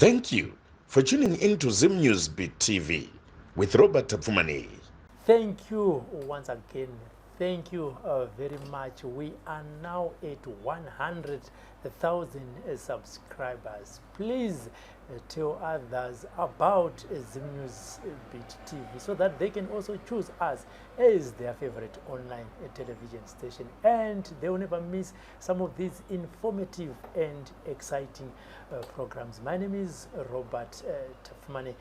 Thank you for tuning in to Zim News Beat TV with Robert Tapfumaneyi. Thank you once again. Thank you very much. We are now at 100,000 subscribers. Please tell others about Zim News Beat TV so that they can also choose us as their favorite online television station, and they will never miss some of these informative and exciting programs. My name is Robert Tapfumaneyi.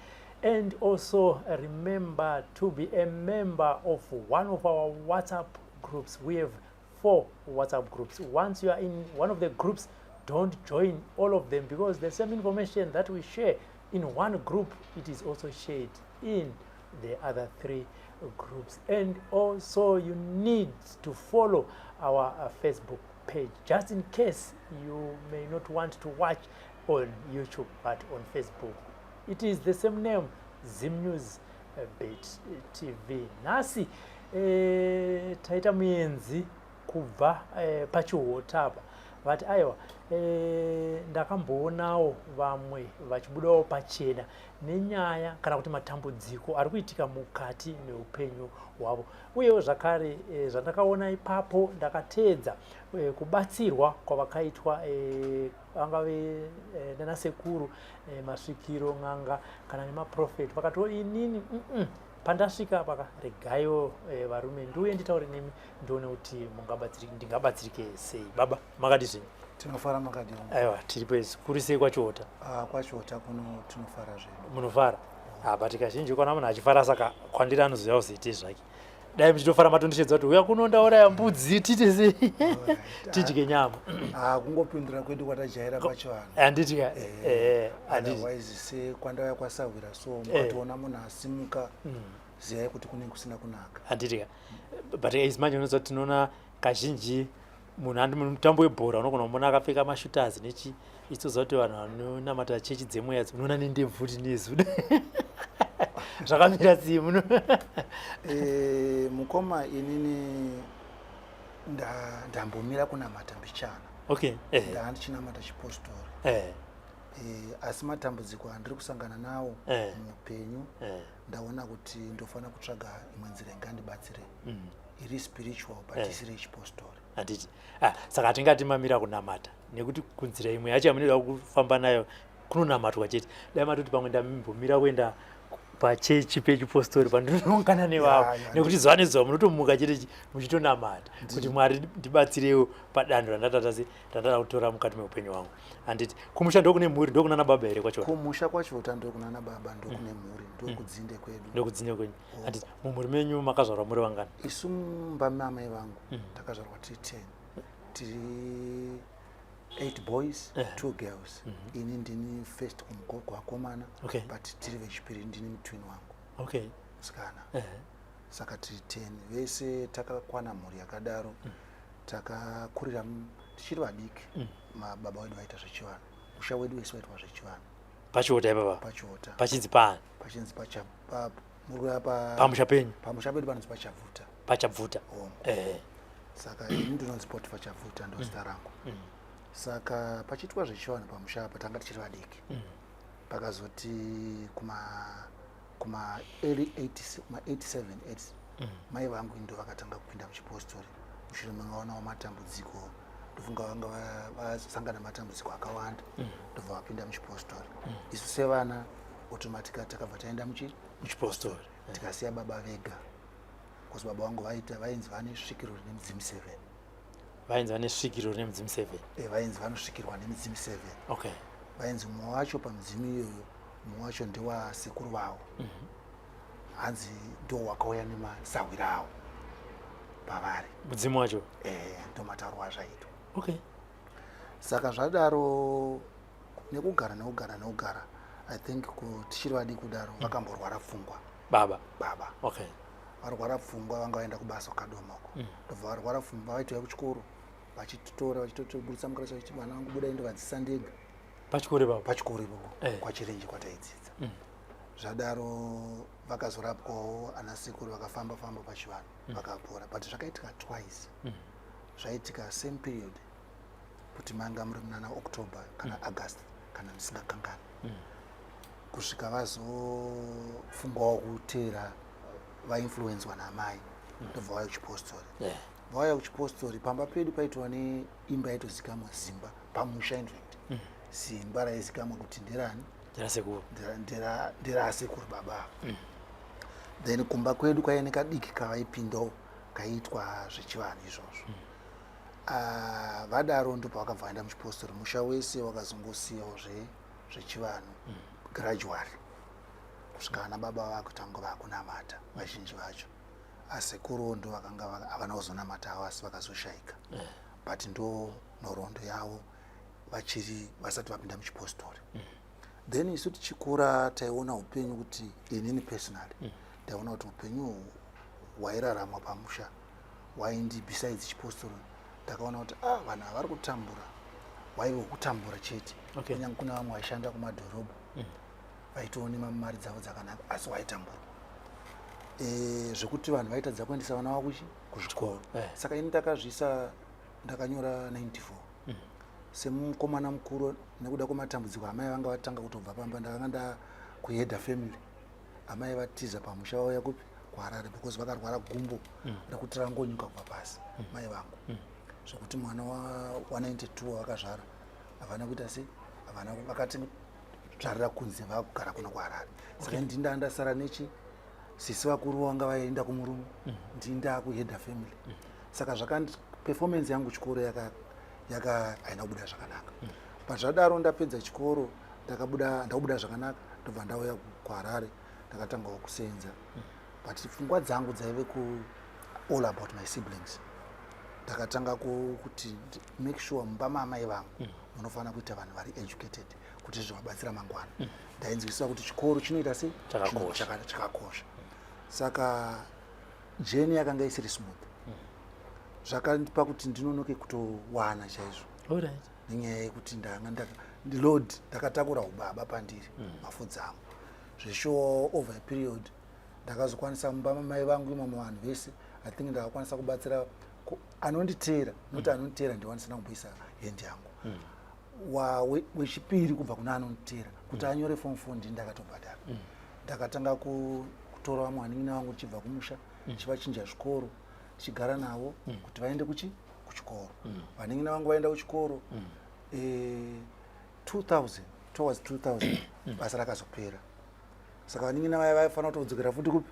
And also remember to be a member of one of our WhatsApp groups. We have 4 WhatsApp groups. Once you are in one of the groups, don't join all of them, because the same information that we share in one group, it is also shared in the other 3 groups. And also you need to follow our Facebook page, just in case you may not want to watch on YouTube, but on Facebook. It is the same name, Zim News Beat TV. Nhasi taita muenzi kubva paChihota apa. Vati aiwa, ndakamboonawo vamwe vachibudawo pachena nenyaya kana kuti matambudziko ari kuitika mukati meupenyu hwavo. Uyewo zvakare zvandakaona ipapo, ndakateedza kubatsirwa kwavakaitwa, vangave nanasekuru, masvikiro, n'anga kana nemaprofeti. Vakati inini pandasvika paka regaiwo varume ndiuye nditaure nemi, ndione kuti ndingabatsirike sei. Baba, makadi zvenyu? Tinofara, makadi? Aiwa, tiripo isu. Kuri sei kwaChihota? Ah, kwaChihota kuno tinofara zvedu. Munofara? But kazhinji kwana munhu achifara, saka kwandiri anoziva kuzoite zvake. Dai muchitofara matondishedza kuti uya kuno, ndauraya mbudzi, tiite sei, tidye nyama. Ah, kungopindura kwedu kwatajaira pachivanhu. Handiti ka? Handiti. Otherwise sekwandauya kwasahwira, so mukatoona munhu asimuka, ziyai kuti kunenge kusina kunaka. Handiti ka? But is manje unoziva kuti tinoona kazhinji munhu handi mutambo webhora, unogona kumona akapfeka mashooters nechi ichitoziva kuti vanhu vanonamata chechi dzemweya, unoona nendebvu kuti nezu zvakamira sei muno. Mukoma, inini ndambomira kunamata mbichana. Ndaa ndichinamata chipostori. Asi matambudziko andiri kusangana nawo muupenyu, ndaona kuti ndofanira kutsvaga imwe nzira ingandibatsire iri spiritual, but isiri yechipostori. Handiti? Ah, saka hatingati mamira kunamata, nekuti kunzira imwe yacho yamunoda kufamba nayo kunonamatwa chete. Dai matoti pamwe ndambomira kuenda pachechi pechipostori pandinoungana nevavo, nekuti zuva nezuva munotomuka chete muchitonamata kuti Mwari ndibatsirewo padanho randatata randada kutora mukati meupenyu hwangu. Handiti? Kumusha ndokune mhuri, ndokunana baba here kwacho? Kumusha kwaChihota ndokunana baba, ndokune mhuri, ndokudzinde kwedu. Ndokudzinde kwenyu. Handiti? Mumhuri menyu makazvarwa muri vangani? Isu mumba maamai vangu takazvarwa tiri 10, tiri 8 boys, 2 girls. Ini ndini first kuvakomana, but tiri vechipiri, ndini mutwin wangu musikana. Saka tiri 10 vese, takakwana mhuri yakadaro. Takakurira tichiri vadiki. Mababa wedu vaita zvechivanhu, musha wedu wese waitwa zvechivanhu. PaChihota ipapa? PaChihota. Pachinzi paani? Pachinzi muri pa Pamusha penyu. Pamusha pedu panonzi paChabvuta. PaChabvuta. Hongu. Saka ini ndinonzi Potifa Chabvuta, ndo zita rangu. Saka pachiitwa zvechivanhu pamusha apa, tanga tichiri vadiki. Pakazoti kuma early 80, kuma 87 8, mai vangu ndo vakatanga kupinda muchipostori mushure mangaonawo matambudziko. Ndofunga vanga vasangana matambudziko akawanda, ndobva vapinda muchipostori. Isu sevana automatically takabva taenda muchipostori. Tikasiya baba vega, because baba vangu vaita vainzi vane svikiro rine mudzimu 7. Vainzi vane svikiro rine mudzimu 7? Vainzi vanosvikirwa nemidzimu 7. Vainzi mumwe wacho pamidzimu iyoyo, mumwe wacho ndewasekuru vavo, hanzi ndo wakauya nemasahwira avo pavari. Mudzimu wacho? Ndo matauro azvaitwa. Saka zvadaro, nekugara nekugara nekugara, I think tichiri vadiki kudaro, vakamborwara pfungwa. Baba? Baba. Varwara pfungwa, vanga vaenda kubasa kuKadomoko, ndobva varwara pfungwa. Vaitouya kuchikoro vachititora, vachitoburitsa mukirasi, vachiti, "Vana vangu, budai, ndovadzisa ndega." Pachikoro ipapo? Pachikoro ipapo. KwaChirenje kwataidzidza. Zvadaro vakazorapwawo, ana sekuru vakafamba famba pachivanhu, vakapora. But zvakaitika twice, zvaitika same period, kuti manga muri munana October kana August kana Kana ndisingakangani, kusvika vazofungawo kuteera, vainfluenzwa namai, ndobva vauya kuchipostori. Vauya kuchipostori, pamba pedu paitwa neimba yaitozikamwa zimba pamusha. In fact, zimba raizikamwa kuti nderani? Nderasekuru. Nderasekuru baba ava. Then kumba kwedu kwaive nekadiki kavaipindawo, kaiitwa zvechivanhu izvozvo. Ah, vadaro ndopavakabva vaenda muchipostori. Musha wese wakazongosiyawo zvechivanhu gradually, kusvika vana baba vakutanga vakunamata vazhinji vacho. Asekuruwo ndo vakanga havana kuzonamata avo, asi vakazoshayika. But ndo nhoroondo yavo vachiri vasati vapinda muchipostori. Then isu tichikura taiona upenyu kuti, inini personally ndaiona kuti upenyu uhu hwairaramwa pamusha waindi, besides chipostori, ndakaona kuti, ah, vanhu ava vari kutambura, waive wekutambura chete. Kunyange kuna vamwe vaishanda kumadhorobha, vaitoone mari dzavo dzakanaka, asi waitambura zvekuti vanhu vaitadza kuendesa vana vavo kuzvikoro. Saka ini ndakazvisa, ndakanyora 94 semukomana mukuru. Nekuda kwematambudziko, amai vanga vatanga kutobva pamba. Ndakanga ndakuheada family. Amai vatiza pamusha, vauya kupi? KuHarare, because vakarwara gumbo rekuti rangonyuka kubva pasi, mai vangu, zvekuti mwana wa92 wavakazvara havana kuita sei, havana, vakati tsvarira kunze, vakugara kuno kuHarare. Saka okay, ndinda ndasara nechi sisi vakuru vanga vaenda kumurume, ndinda kuheada family. Saka zvakandi performance yangu chikoro yaka haina kubuda zvakanaka. But zvadaro, ndapedza chikoro, ndakabuda, ndakubuda zvakanaka, ndobva ndauya kuHarare, ndakatangawo kusenza. But pfungwa dzangu dzaive ku all about my siblings. Ndakatanga kuti make sure mumba maamai vangu munofanira kuita vanhu vari educated kuti zvivabatsira mangwana. Ndainzwisisa kuti chikoro chinoita sei. Chakakosha. Chakakosha. Saka journey yakanga isiri smooth, zvakandipa kuti ndinonoke kutowana chaizvo, nenyaya yekuti ndanga load, ndakatakura ubaba pandiri, mafudzi angu. Zveshuwa, over a period ndakazokwanisa mumba mamai vangu imomo, vanhu vese, I think ndakakwanisa kubatsira anonditeera, noti anonditeera ndiwanisina kumboisa hand yangu. Wechipiri kubva kuna anonditeera kuti anyore form 4, ndini ndakatobhadhara. Ndakatanga kutora vamwe vanin'ina vangu ndichibva kumusha, ndichivachinja zvikoro, tichigara navo kuti vaende kuchikoro. Vanin'ina vangu vaenda kuchikoro 2000, towards 2000 basa rakazopera. Saka vanin'ina vaya vaifanira kutodzokera futi kupi?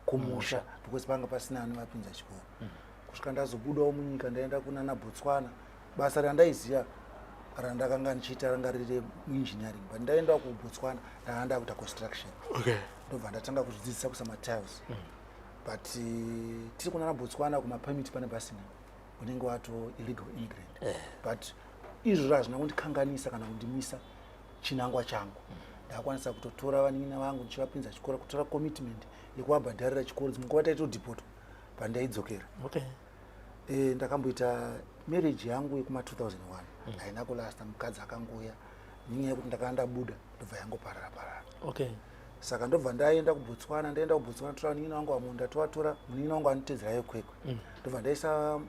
Kumusha, because panga pasina anovapinza chikoro. Kusvika ndazobudawo munyika, ndaenda kunana Botswana. Basa randaiziva randakanga ndichiita ranga riri muengineering, but ndaenda kuBotswana ndanga ndakuita construction. Ndobva ndatanga kuzvidzidzisa kuisa matiles. But tiri kunana Botswana, kumapermit pane pasina, unenge wato illegal immigrant. But izvozvo hazvina kundikanganisa kana kundimisa chinangwa changu. Ndakakwanisa kutotora vanin'ina vangu ndichivapinza chikoro, kutora commitment yekuvabhadharira chikoro. Dzimwe nguva taitodhipotwa pandaidzokera. Ndakamboita marriage yangu yekuma 2001, haina kulasta. Mukadzi akangoya nenyaya yekuti ndakanga ndabuda, ndobva yangoparara parara. Saka ndobva ndaenda kuBotswana. Ndaenda kuBotswana, tora munin'ina wangu vamwe, ndatovatora. Munin'ina wangu anotedzerayo Kwekwe. Ndobva ndaisa,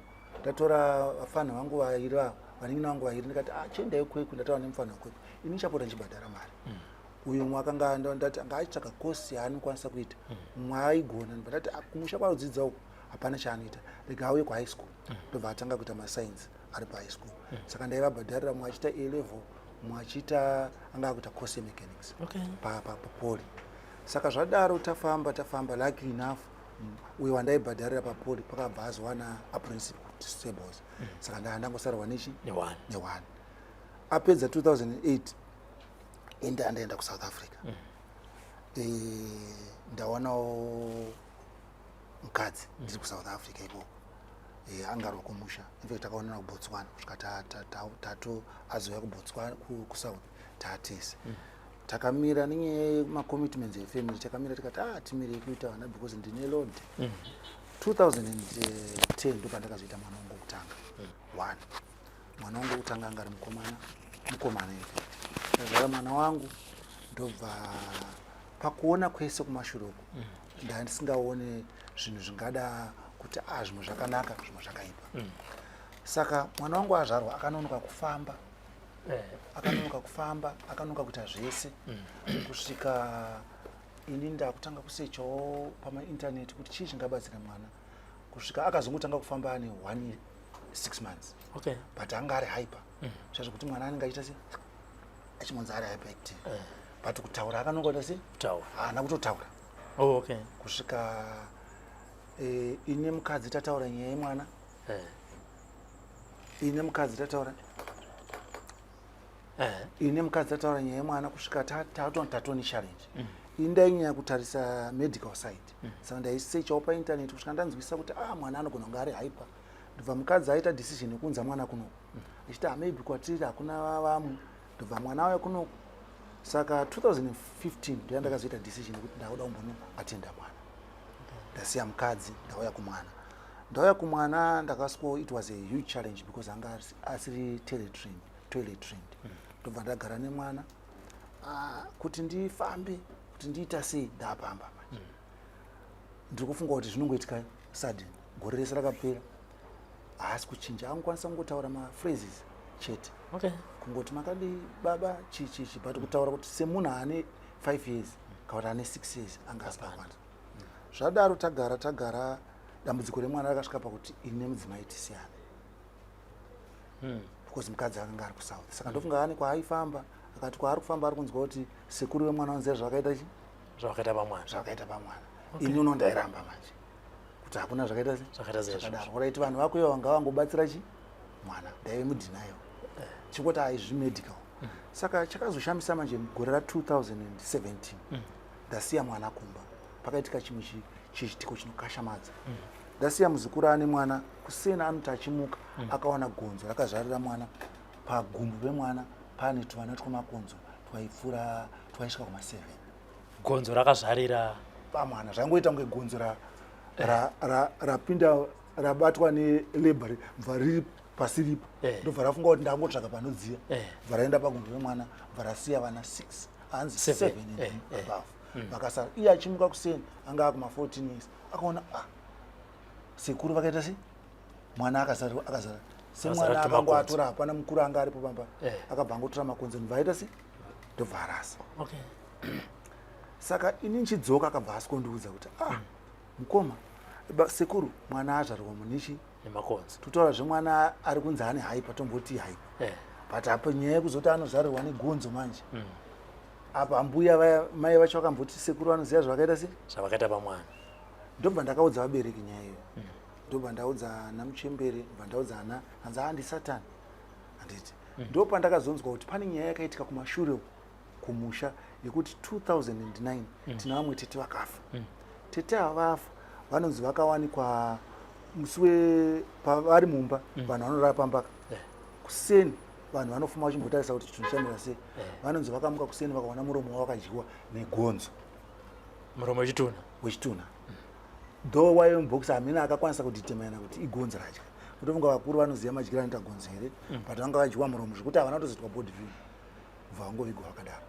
ndatora vafana vangu vairi ava, vanin'ina vangu vairi. Ndikati, ah, chiendai Kwekwe, ndataura nemufana weKwekwe, ini ndichapota ndichibhadhara mari. Uyu mumwe akanga ndati anga achitsvaka kosi yaanokwanisa kuita, mumwe aigona. Ndobva ndati, ah, kumusha kwarudzidza uku hapana chaanoita, rega auye kuhigh school. Ndobva atanga kuita mascience ari pahigh school. Saka ndaivabhadharira, mumwe achiita A level, mumwe achiita, anga akuita course yemechanics papoly. Saka zvadaro, tafamba tafamba, lucky enough, uyo wandaibhadharira papoly pakabva azowana apprenticeship kuSables. Saka ndaa ndangosarwa nechi neone. Neone. Apedza 2008, enda andaenda kuSouth Africa. Ndawanawo mukadzi ndiri kuSouth Africa ikoko. Angarwa kumusha. In fact, takaonana kuBotswana, kusvika tato azouya kuBotswana, kuSouth taatese. Takamira nenyaya yemacommitments efamily. Takamira, tikati, ah, timirei kuita vana because ndine load. 2010 ndopandakazoita mwana wangu wekutanga, one. Mwana wangu wekutanga anga ari mukomana, mukomana in fact. Ndazvara mwana wangu, ndobva pakuona kwese kumashure uku ndandisingaone zvinhu zvingada kuti, a, zvimwe zvakanaka, zvimwe zvakaipa. Saka mwana wangu azvarwa, akanonoka kufamba. Akanonoka kufamba, akanonoka kuita zvese, kusvika ini ndakutanga kusechawo pamaintaneti kuti chii chingabatsira mwana, kusvika akazongotanga kufamba ane 1 6 months. But anga ari hyper zvazvokuti mwana anenge achiita se achingonzi ari hyperactive, but kutaura akanonoka kuita se Kutaura. Haana kutotaura. Kusvika ine mukadzi tataura nyaya yemwana, ine mukadzi tataura, ine mukadzi tataura nyaya yemwana, kusvika tatoni challenge. Ini ndainyanya kutarisa medical side, saka ndaisechawo paintaneti kusvika ndanzwisisa kuti ah, mwana anogona kunge ari hyper. Ndobva mukadzi aita decision yekuunza mwana kunoku, achiti, "Ah, maybe kwatiri hakuna vamwe." Ndobva mwana auya kunoku. Saka 2015 ndoya ndakazoita decision yekuti ndakuda kumbonoatenda mwana. Ndasiya mukadzi, ndauya kumwana. Ndauya kumwana, ndakasiko, it was a huge challenge because anga asiri toilet trained, toilet trained. Ndobva ndagara nemwana. Ah, kuti ndifambe, kuti ndiita sei, ndapamba manje ndiri kufunga kuti zvinongoitika sudden. Gore rese rakapera, haasi kuchinja, angokwanisa kungotaura maphrases chete, kungoti, "Makadi baba?" Chi chi chi, but kutaura kuti semunhu ane 5 years kana kuti ane 6 years anga asingakwanisa. Zvadaro tagara tagara, dambudziko remwana rakasvika pakuti ini nemudzimai tisiyane, because mukadzi akanga ari kuSouth. Saka ndofunga ane kwaaifamba, akati kwaari kufamba ari kunzwa kuti sekuru vemwana vanziva zvakaita chi Zvakaita pamwana. Zvakaita pamwana. Ini uno ndairamba manje kuti hakuna zvakaita se Zvakaita seizvozvo. Zvakadaro. Oraiti vanhu vako ivo vanga vangobatsira chi mwana, ndaive mudenial, chingoti aizvi medical. Saka chakazoshamisa manje, gore ra2017, ndasiya mwana kumba, pakaitika chimwe chiitiko chinokashamadza. Ndasiya muzukuru ane mwana, kusena anoti achimuka akaona gonzo rakazvarira mwana. Pagumbu pemwana pane tuvana twemakonzo twaipfuura, twaisvika kuma7. Gonzo rakazvarira pamwana. Zvangoita kunge gonzo rapinda, rabatwa nelabor, bva riri pasiripo. Ndobva rafunga kuti ndangotsvaka panodziya, bva raenda pagumbu pemwana, bva rasiya vana 6, hanzi Seven. 7 and above vakasara. Iye achimuka kuseni, anga akuma 14 years, akaona, ah, sekuru vakaita sei, mwana akazara, akazara semwana. Akazara Akango tumakonzo. atora, hapana mukuru anga aripo pamba. Akabva angotora makonzo, ndobva aita sei, ndobva arasa. Saka ini nchidzoka, akabva asikondiudza kuti, "Ah, mukoma, sekuru, mwana azvarwa munichi Nemakonzo. Totaura zvemwana ari kunzi ane hyper, tomboti hyper, but apo nyaya yekuzoti anozvarirwa negonzo manje, apa mbuya vaya, mai vacho vakamboti sekuru vanoziva zvavakaita sei, zvavakaita pamwana. Ndobva ndakaudza vabereki nyaya iyo. Ndobva ndaudza ana muchembere, ndobva ndaudza ana, hanzi, "Ah, ndisatani." Handiti ndo pandakazonzwa kuti pane nyaya yakaitika kumashure uku kumusha yekuti 2009 tina vamwe tete vakafa. Tete ava vafa, vanonzi vakawanikwa musi pavari mumba, vanhu vanorara pambaka. Kuseni vanhu vanofuma vachimbotarisa kuti chinhu chamira sei. Vanonzi vakamuka kuseni, vakaona muromo wavo wakadyiwa negonzo. Muromo wechitunha. Wechitunha, though waive mubhokisi, hamina akakwanisa kudetermina kuti igonzo radya. Kutofunga vakuru vanoziva madyiro anoita gonzo here, but vanga vadyiwa muromo zvekuti havana kutozoitwa body view, bva vangovigwa vakadaro.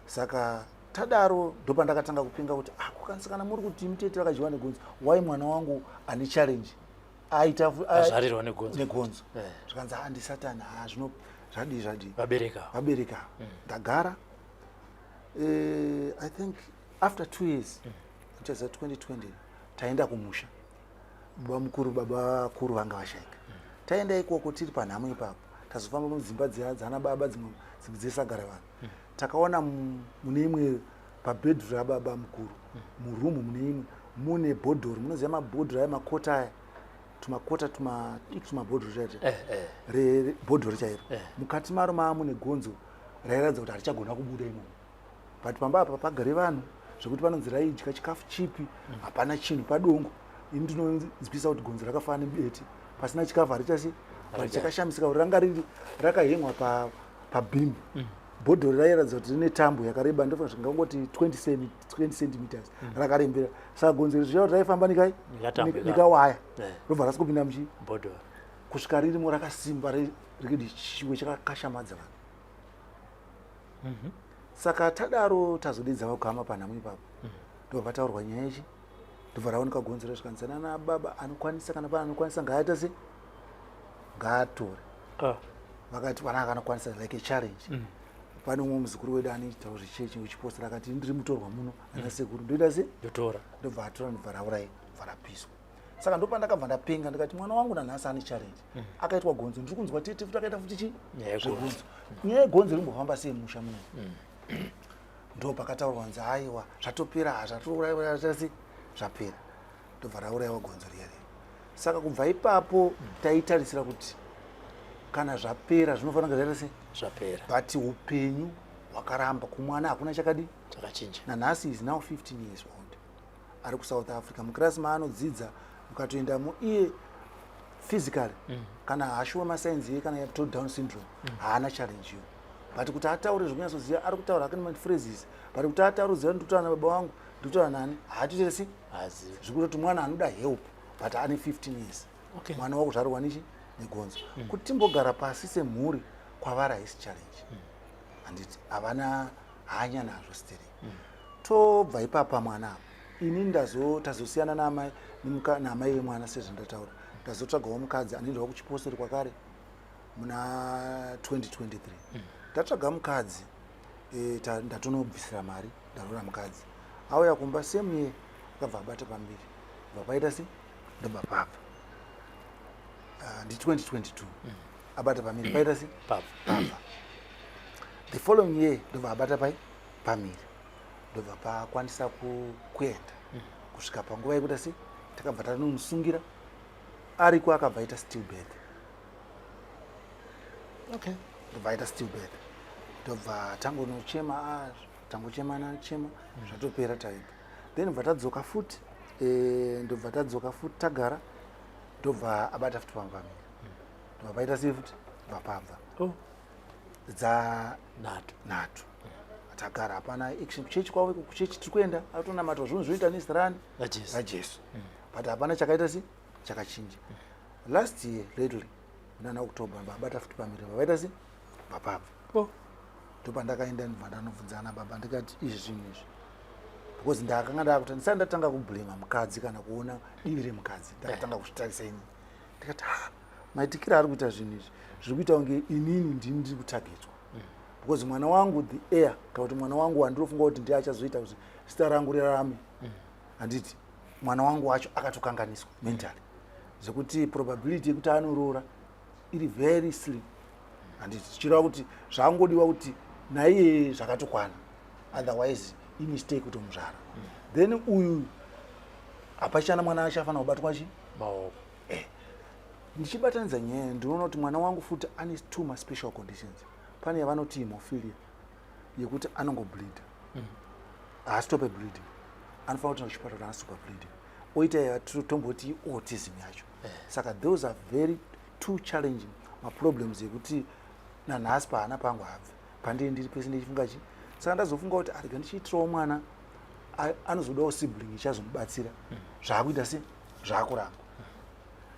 Saka tadaro, ndopandakatanga kupinga kuti, ah, kukanisa kana muri kuti mutete vakadyiwa negonzo, wai mwana wangu ane challenge aita Azvarirwa negonzo? Negonzo. Zvikanzi, "Ah, ndisatani." Ha, zvino zvadii, zvadii? Vabereka. Vabereka. Ndagara, I think after 2 years, ndichaziva 2020, taenda kumusha. Baba mukuru, baba vakuru vanga vashaika. Taenda ikoko, tiri panhamo ipapo, tazofamba mudzimba dziya dzana baba, dzimwe dzesagara vanhu. Takaona mune imwe pabhedhu rababa mukuru, murumu mune imwe mune bhodhoro. Munoziva mabhodhoro aya, makota aya, tumakota tumabhodhoro chaito, bhodhoro chairo. Mukati maro maa mune gonzo rairatidza kuti harichagona kubuda imomo, but pamba apa pagare vanhu zvekuti vanonzi raidya chikafu chipi, hapana chinhu padongo. Ini ndinonzwisa kuti gonzo rakafanana nebete, pasina chikafu harichasi. But chakashamisika kuti ranga riri rakahengwa pabeam. Bhodhoro rairatidza kuti rine tambo yakareba, ndofunga zvingangoti 20 centimeters, rakarembera. Saka gonzo iri zvichava kuti raifamba nekai Nekatambo ikako. Nekawaya, robva rasikupinda muchi Bhodhoro. Kusvika ririmo rakasimba, rikidi chiwe chakakashamadza vanhu. Saka tadaro, tazodedza vakugama panhamo ipapo, ndobva pataurwa nyaya ichi, ndobva raoneka gonzo rezvikanzi nana baba, anokwanisa, kana pane anokwanisa ngaaita se ngaatore. Ah. Vakati vana akanokwanisa like a challenge. Pane umwe muzukuru wedu anoitawo zvechechi wechipostori, akati, "Ndiri mutorwa muno, ana sekuru, ndoita se?" Ndotora. Ndobva atora, ndobva raurayiwa, bva rapiswa. Saka ndopandakabva ndapenga, ndikati mwana wangu nanhasi ane challenge, akaitwa gonzo. Ndiri kunzwa tete futi akaita futi chi Nyaya yegonzo. Zvegonzo. Nyaya yegonzo irimbofamba sei musha muno? Ndo pakataurwa kunzi aiwa, zvatopera, zvatouraiwa, zvapera. Ndobva raurayiwa gonzo riya riya. Saka kubva ipapo taitarisira kuti kana zvapera zvinofanira kunge zvaita sei? Zvapera. But upenyu hwakaramba. Kumwana hakuna chakadi Chakachinja. Nanhasi is now 15 years old, ari kuSouth Africa, mukirasi maanodzidza. Mukatoendamo iye physically, kana hashuwa masainzi iye, kana yato Down syndrome, haana challenge iyo. But kuti ataure zvekunyatsoziva, ari kutaura hake nemaphrases, but kuti ataure ziva, "Ndikutaura nababa vangu, ndikutaura nani," haatoite si Hazivi. Zvekutoti mwana anoda help, but ane 15 years. Mwana wakuzvarwa nichi negonzo. Kuti timbogara pasi semhuri, kwavari haisi challenge, handiti? Havana hanya nazvo stereki. Tobva ipapa, mwana apa ini ndazo tazosiyana naamai naamai vemwana. Sezvandataura, ndazotsvagawo mukadzi anoendawo kuchipostori kwakare muna 2023. Ndatsvaga mukadzi, ndatonobvisira mari, ndaroora mukadzi. Auya kumba same year, akabva abata pambiri, bva paita se ndobva pabva. Ah, ndi 2022 abata pamiri, paita se Pabva. Pabva. The following year ndobva abata pai pamiri, ndobva pakwanisa kuenda kusvika panguva yekuita se takabva tanomusungira ariko, akabva aita stillbirth. Ndobva aita stillbirth, ndobva tangonochema, ah, tangochemana chema, zvatopera, taibva. Then bva tadzoka futi, ndobva tadzoka futi, tagara, ndobva abata futi pamwe pamiri, ndobva paita sei futi, bva pabva. Dza Nhatu. Nhatu tagara, hapana action. Kuchechi kwavo iko, kuchechi tiri kuenda, atonamatwa zvinhu zvinoita nezita rani? RaJesu. RaJesu. But hapana chakaita se chakachinja. Last year lately, munana October, vabata futi pamiri, vavaita se vapabva. Ndopandakaenda, ndobva ndanobvunzana baba, ndikati izvi zvinhu izvi, because ndakanga ndakuti ndisati ndatanga kublema mukadzi kana kuona divi remukadzi, ndakatanga kuzvitarisa ini, ndikati, ha, maitikiro ari kuita zvinhu izvi zviri kuita kunge inini ndini ndiri kutargetwa, because mwana wangu, the heir, kana kuti mwana wangu wandinofunga kuti ndiye achazoita kuti zita rangu rirarame, handiti? Mwana wangu wacho akatokanganiswa mentally, zvekuti probability yekuti anoroora iri very slim, handiti? Zvichireva kuti zvangodiwa kuti naiye zvakatokwana, otherwise imistake kutomuzvara. Then uyu hapachana mwana achafanira kubatwa chi Maoko. Ndichibatanidza nyaya, ndinoona kuti mwana wangu futi ane two maspecial conditions. Pane yavanoti hemophilia, yekuti anongobleeda, haastope bleeding, anofanira kuti kuchipatara anostopa bleeding. Oita yatomboti autism yacho. Saka those are very two challenging maproblems ekuti nanhasi paana pangu habvi pandiri, ndiri pese ndichifunga chi. Saka ndazofunga kuti arega ndichiitirawo mwana anozodawo sibling ichazomubatsira. Zvaakuita se zvaakuramba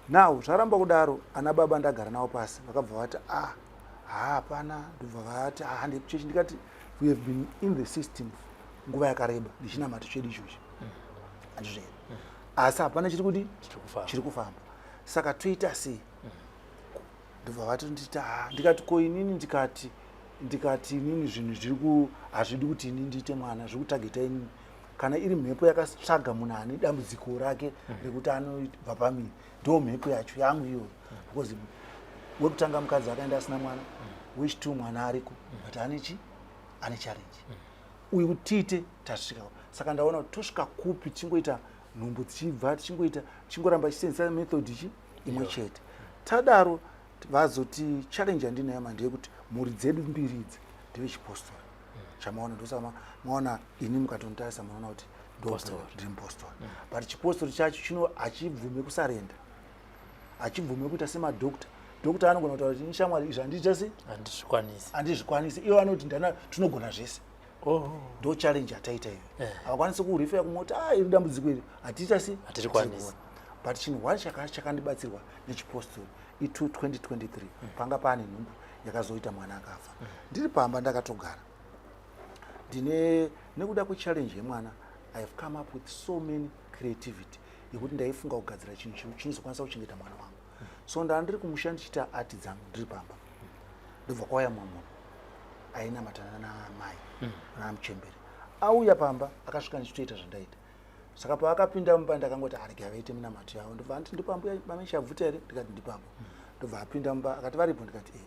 now, zvaramba kudaro. Ana baba ndagara navo pasi, vakabva vati, "Ah, hapana." Ndobva vati, "Ah, hande kuchechi." Ndikati, "We have been in the system nguva yakareba ndichinamata chedu ichochi, handizvo here? Asi hapana chiri kudi Chiri kufamba. Chiri kufamba. Saka toita sei?" Ndobva vati, nditi, "Ha." Ndikati, "Ko inini?" Ndikati, "Inini zvinhu zviri ku hazvidi kuti ini ndiite mwana, zviri kutargeta inini. Kana iri mhepo yakatsvaga munhu ane dambudziko rake rekuti anobva pamiri, ndo mhepo yacho yangu iyoyo, because wekutanga mukadzi akaenda asina mwana, wechi2 mwana ariko, but ane chi ane challenge uyu. Tiite tasvika." Saka ndaona kuti tosvika kupi tichingoita nhumbu dzichibva, tichingoita, tichingoramba tichisenzesa method ichi imwe chete. Tadaro, vazoti challenge yandinayo manje ndeyekuti mhuri dzedu mbiri idzi ndevechipostori. Chamaona, ndosaka maona ini mukatonditarisa munoona kuti Postori. ndiri mupostori, but chipostori chacho chino hachibvume kusurrender, hachibvume kuita semadhokta. Dhokta anogona kutaura kuti, "Shamwari, izvi handiita se Handizvikwanisi." Handizvikwanisi. Ivo vanoti, "Ndana tinogona zvese." Ndo challenge yataita iyo. Havakwanisi kurefer kumwe kuti, "A, iri dambudziko iri hatiita se Hatirikwanisi." But chinhu one chakandibatsirwa nechipostori, itu 2023 panga paane nhumbu yakazoita mwana akafa. Ndiri pamba ndakatogara, ndine nekuda kwechallenge yemwana, I have come up with so many creativity yekuti ndaifunga kugadzira chinhu chinozokwanisa kuchengeta mwana wangu. So ndaa ndiri kumusha ndichiita art dzangu ndiri pamba. Ndobva kwauya mumwe munhu ainamatana namai namuchembere. Auya pamba, akasvika ndichitoita zvandaita. Saka paakapinda mumba, ndakangoti arege vaite minamato yavo. Ndobva anditi, "Ndopambuya mameshabvuta here?" Ndikati, "Ndipapo." Ndobva apinda mumba, akati, "Varipo?" Ndikati, "E."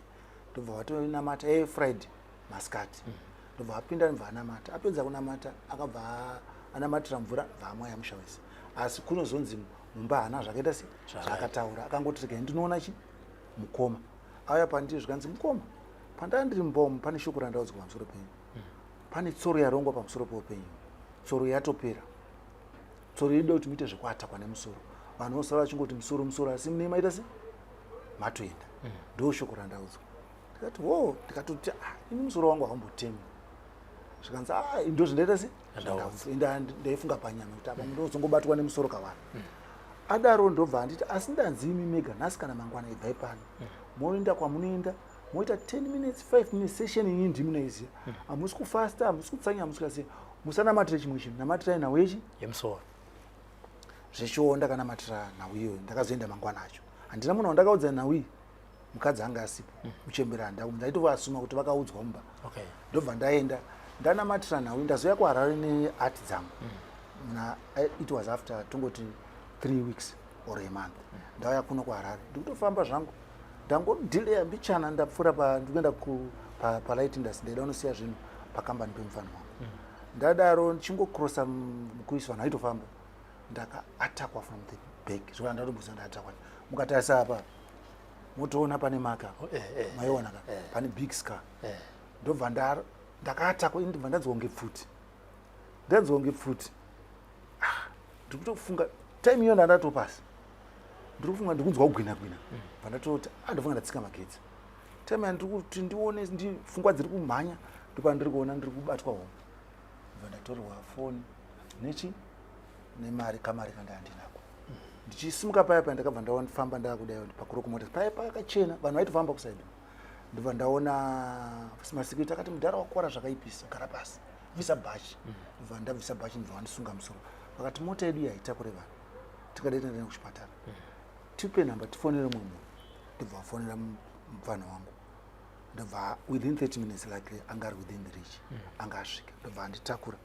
Ndobva vatonamata Friday masikati. Ndobva apinda, ndobva anamata. Apedza kunamata, akabva anamatira mvura, bva amwaya musha wese. Asi kunozonzi mumba haana zvakaita se zvaakataura. Akangoti, "Regai ndinoona chi mukoma." Auya pandiri, zvikanzi, "Mukoma, pandaa ndiri mumba umu, pane shoko randaudzwa pamusoro penyu. Pane tsoro yarongwa pamusoro peupenyu. Tsoro yatopera. Tsoro inoda kuti muite zvekuatakwa nemusoro. Vanhu vosara vachingoti musoro, musoro, asi mune maita se matoenda. Ndo shoko randaudzwa." Ndikati, "Ho." Ndikatoti, "Ah, ini musoro wangu haumbotemi." Zvikanzi, "Ah, ndo zvindaita se zvandaudzwa." Ende ndaifunga panyama kuti apa ndozongobatwa nemusoro kavana. Adaro, ndobva anditi, "Asi ndanzi imi mega nhasi kana mangwana ibvai pano, moenda kwamunoenda, moita 10 minutes, 5 minutes session. Inini ndimunoiziva. Hamusi kufasta, hamusi kutsanya, hamusi kuasiya. Musanamatire chimwe chinhu, namatirai nhau yechi yemusoro." Zveshuwo ndakanamatira nhau iyoyo. Ndakazoenda mangwana acho. Handina munhu wandakaudza nhau iyi. Mukadzi anga asipo, muchembere handa. Ndaitovasuma kuti vakaudzwa mumba. Ndobva ndaenda, ndanamatira nhau. Ndazouya kuHarare neart dzangu na it was after tongoti 3 weeks or a month. Ndauya kuno kuHarare, ndikutofamba zvangu, ndangodhileya mbichana, ndapfuura pa ndikuenda palight industry. Ndaida kunosiya zvinhu pakambani pemufano wangu. Ndadaro, ndichingokrosa mukuisi, vanhu vaitofamba, ndakaatakwa from the back. Zvekuti ndatomboziva ndaatakwa. Mukatarisa apa, motoona pane maka. Oh, eh, eh, Maiona ka? Eh. Pane big scar. Ndobva ndakaatakwa ini, ndobva ndanzwa kunge pfuti, ndanzwa kunge pfuti. Ah, ndiri kutofunga time iyo ndandatopasi, ndiri kufunga, ndikunzwa kugwina gwina. Bva ndatoti, "Ah, ndofunga ndatsika magetsi." Time yandiri kuti ndione, pfungwa dziri kumhanya, ndopandiri kuona ndiri kubatwa homwe. Bva ndatorerwa foni nechi nemari, kamari kanga ndinako. Ndichisimuka paya paya, ndakabva ndafamba ndakudai paKroco Motors paya, pakachena, vanhu vaitofamba kusaidi. Ndobva ndaona masecurity akati, "Mudhara, wakora zvakaipisa, gara pasi, bvisa bhachi." Ndobva ndabvisa bhachi, ndobva vandisunga musoro. Vakati, "Mota yedu yaitakure vanhu, tikadai tandaenda kuchipatara. Tipe nhamba tifonere mumwe munhu." Ndobva vafonera mupfana wangu. Ndobva within 30 minutes, like anga ari within the reach, anga asvika. Ndobva anditakura,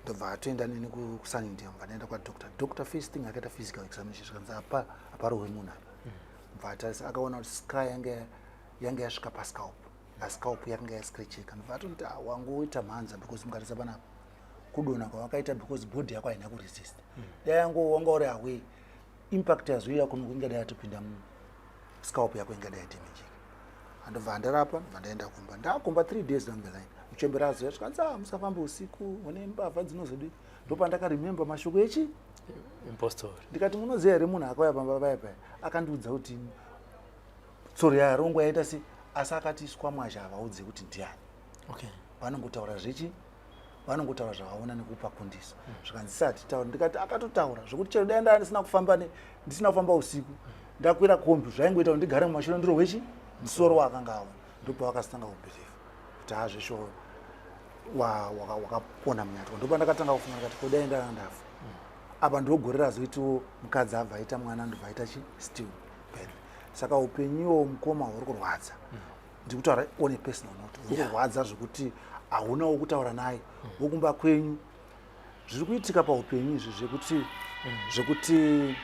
ndobva atoenda neni kuSunningdale. Bva ndaenda kwadoctor. Doctor, first thing akaita physical examination. Zvikanzi, "Apa aparohwe munhu apa." Bva atarisa, akaona kuti scar yanga yasvika pascalp, ascalp yakanga yascratcheka. Ndobva atoti, "Ah, wangoita mhanza, because mukatarisa panapa kudonha kwawakaita, because body yako haina kuresist. Dai yango wanga uri away, impact yazoiya kuno ingadai yatopinda muscalp yako, ingadai yadamageka." Andobva andirapa, ndobva ndaenda kumba. Ndakumba 3 days down the line, muchembere azoya, zvikanzi, "Ah, musafamba usiku, mune mbavha dzinozodii." Ndopandakaremember mashoko echi impostori. Ndikati, "Munoziva here munhu akauya pamba paya paya akandiudza kuti tsoro yarongwa yaita sei? Asi akati iswa mwazha havaudze kuti ndiani. Vanongotaura zvechi vanongotaura zvavaona nekupa kundiso." Zvikanzi, "Sati taura." Ndikati, "Akatotaura zvokuti chero dai ndaa ndisina kufamba ndisina kufamba usiku, ndakwira kombi, zvaingoita kuti ndigare mumashure, ndirohwe chi musoro waakanga aona." Ndopavakazotanga kubelieva kuti hazvesho wakapona munyatwa. Ndopandakatanga kufunga, ndikati, "Kodai ndanga ndafa apa?" Ndogore razoitiwo mukadzi abva aita mwana, ndobva aita chi still birth. Saka upenyuwo, mukoma, huri kurwadza. Ndiri kutaura on a personal note, huri kurwadza zvekuti hauna wokutaura naye wokumba kwenyu. Zviri kuitika paupenyu izvi zvekuti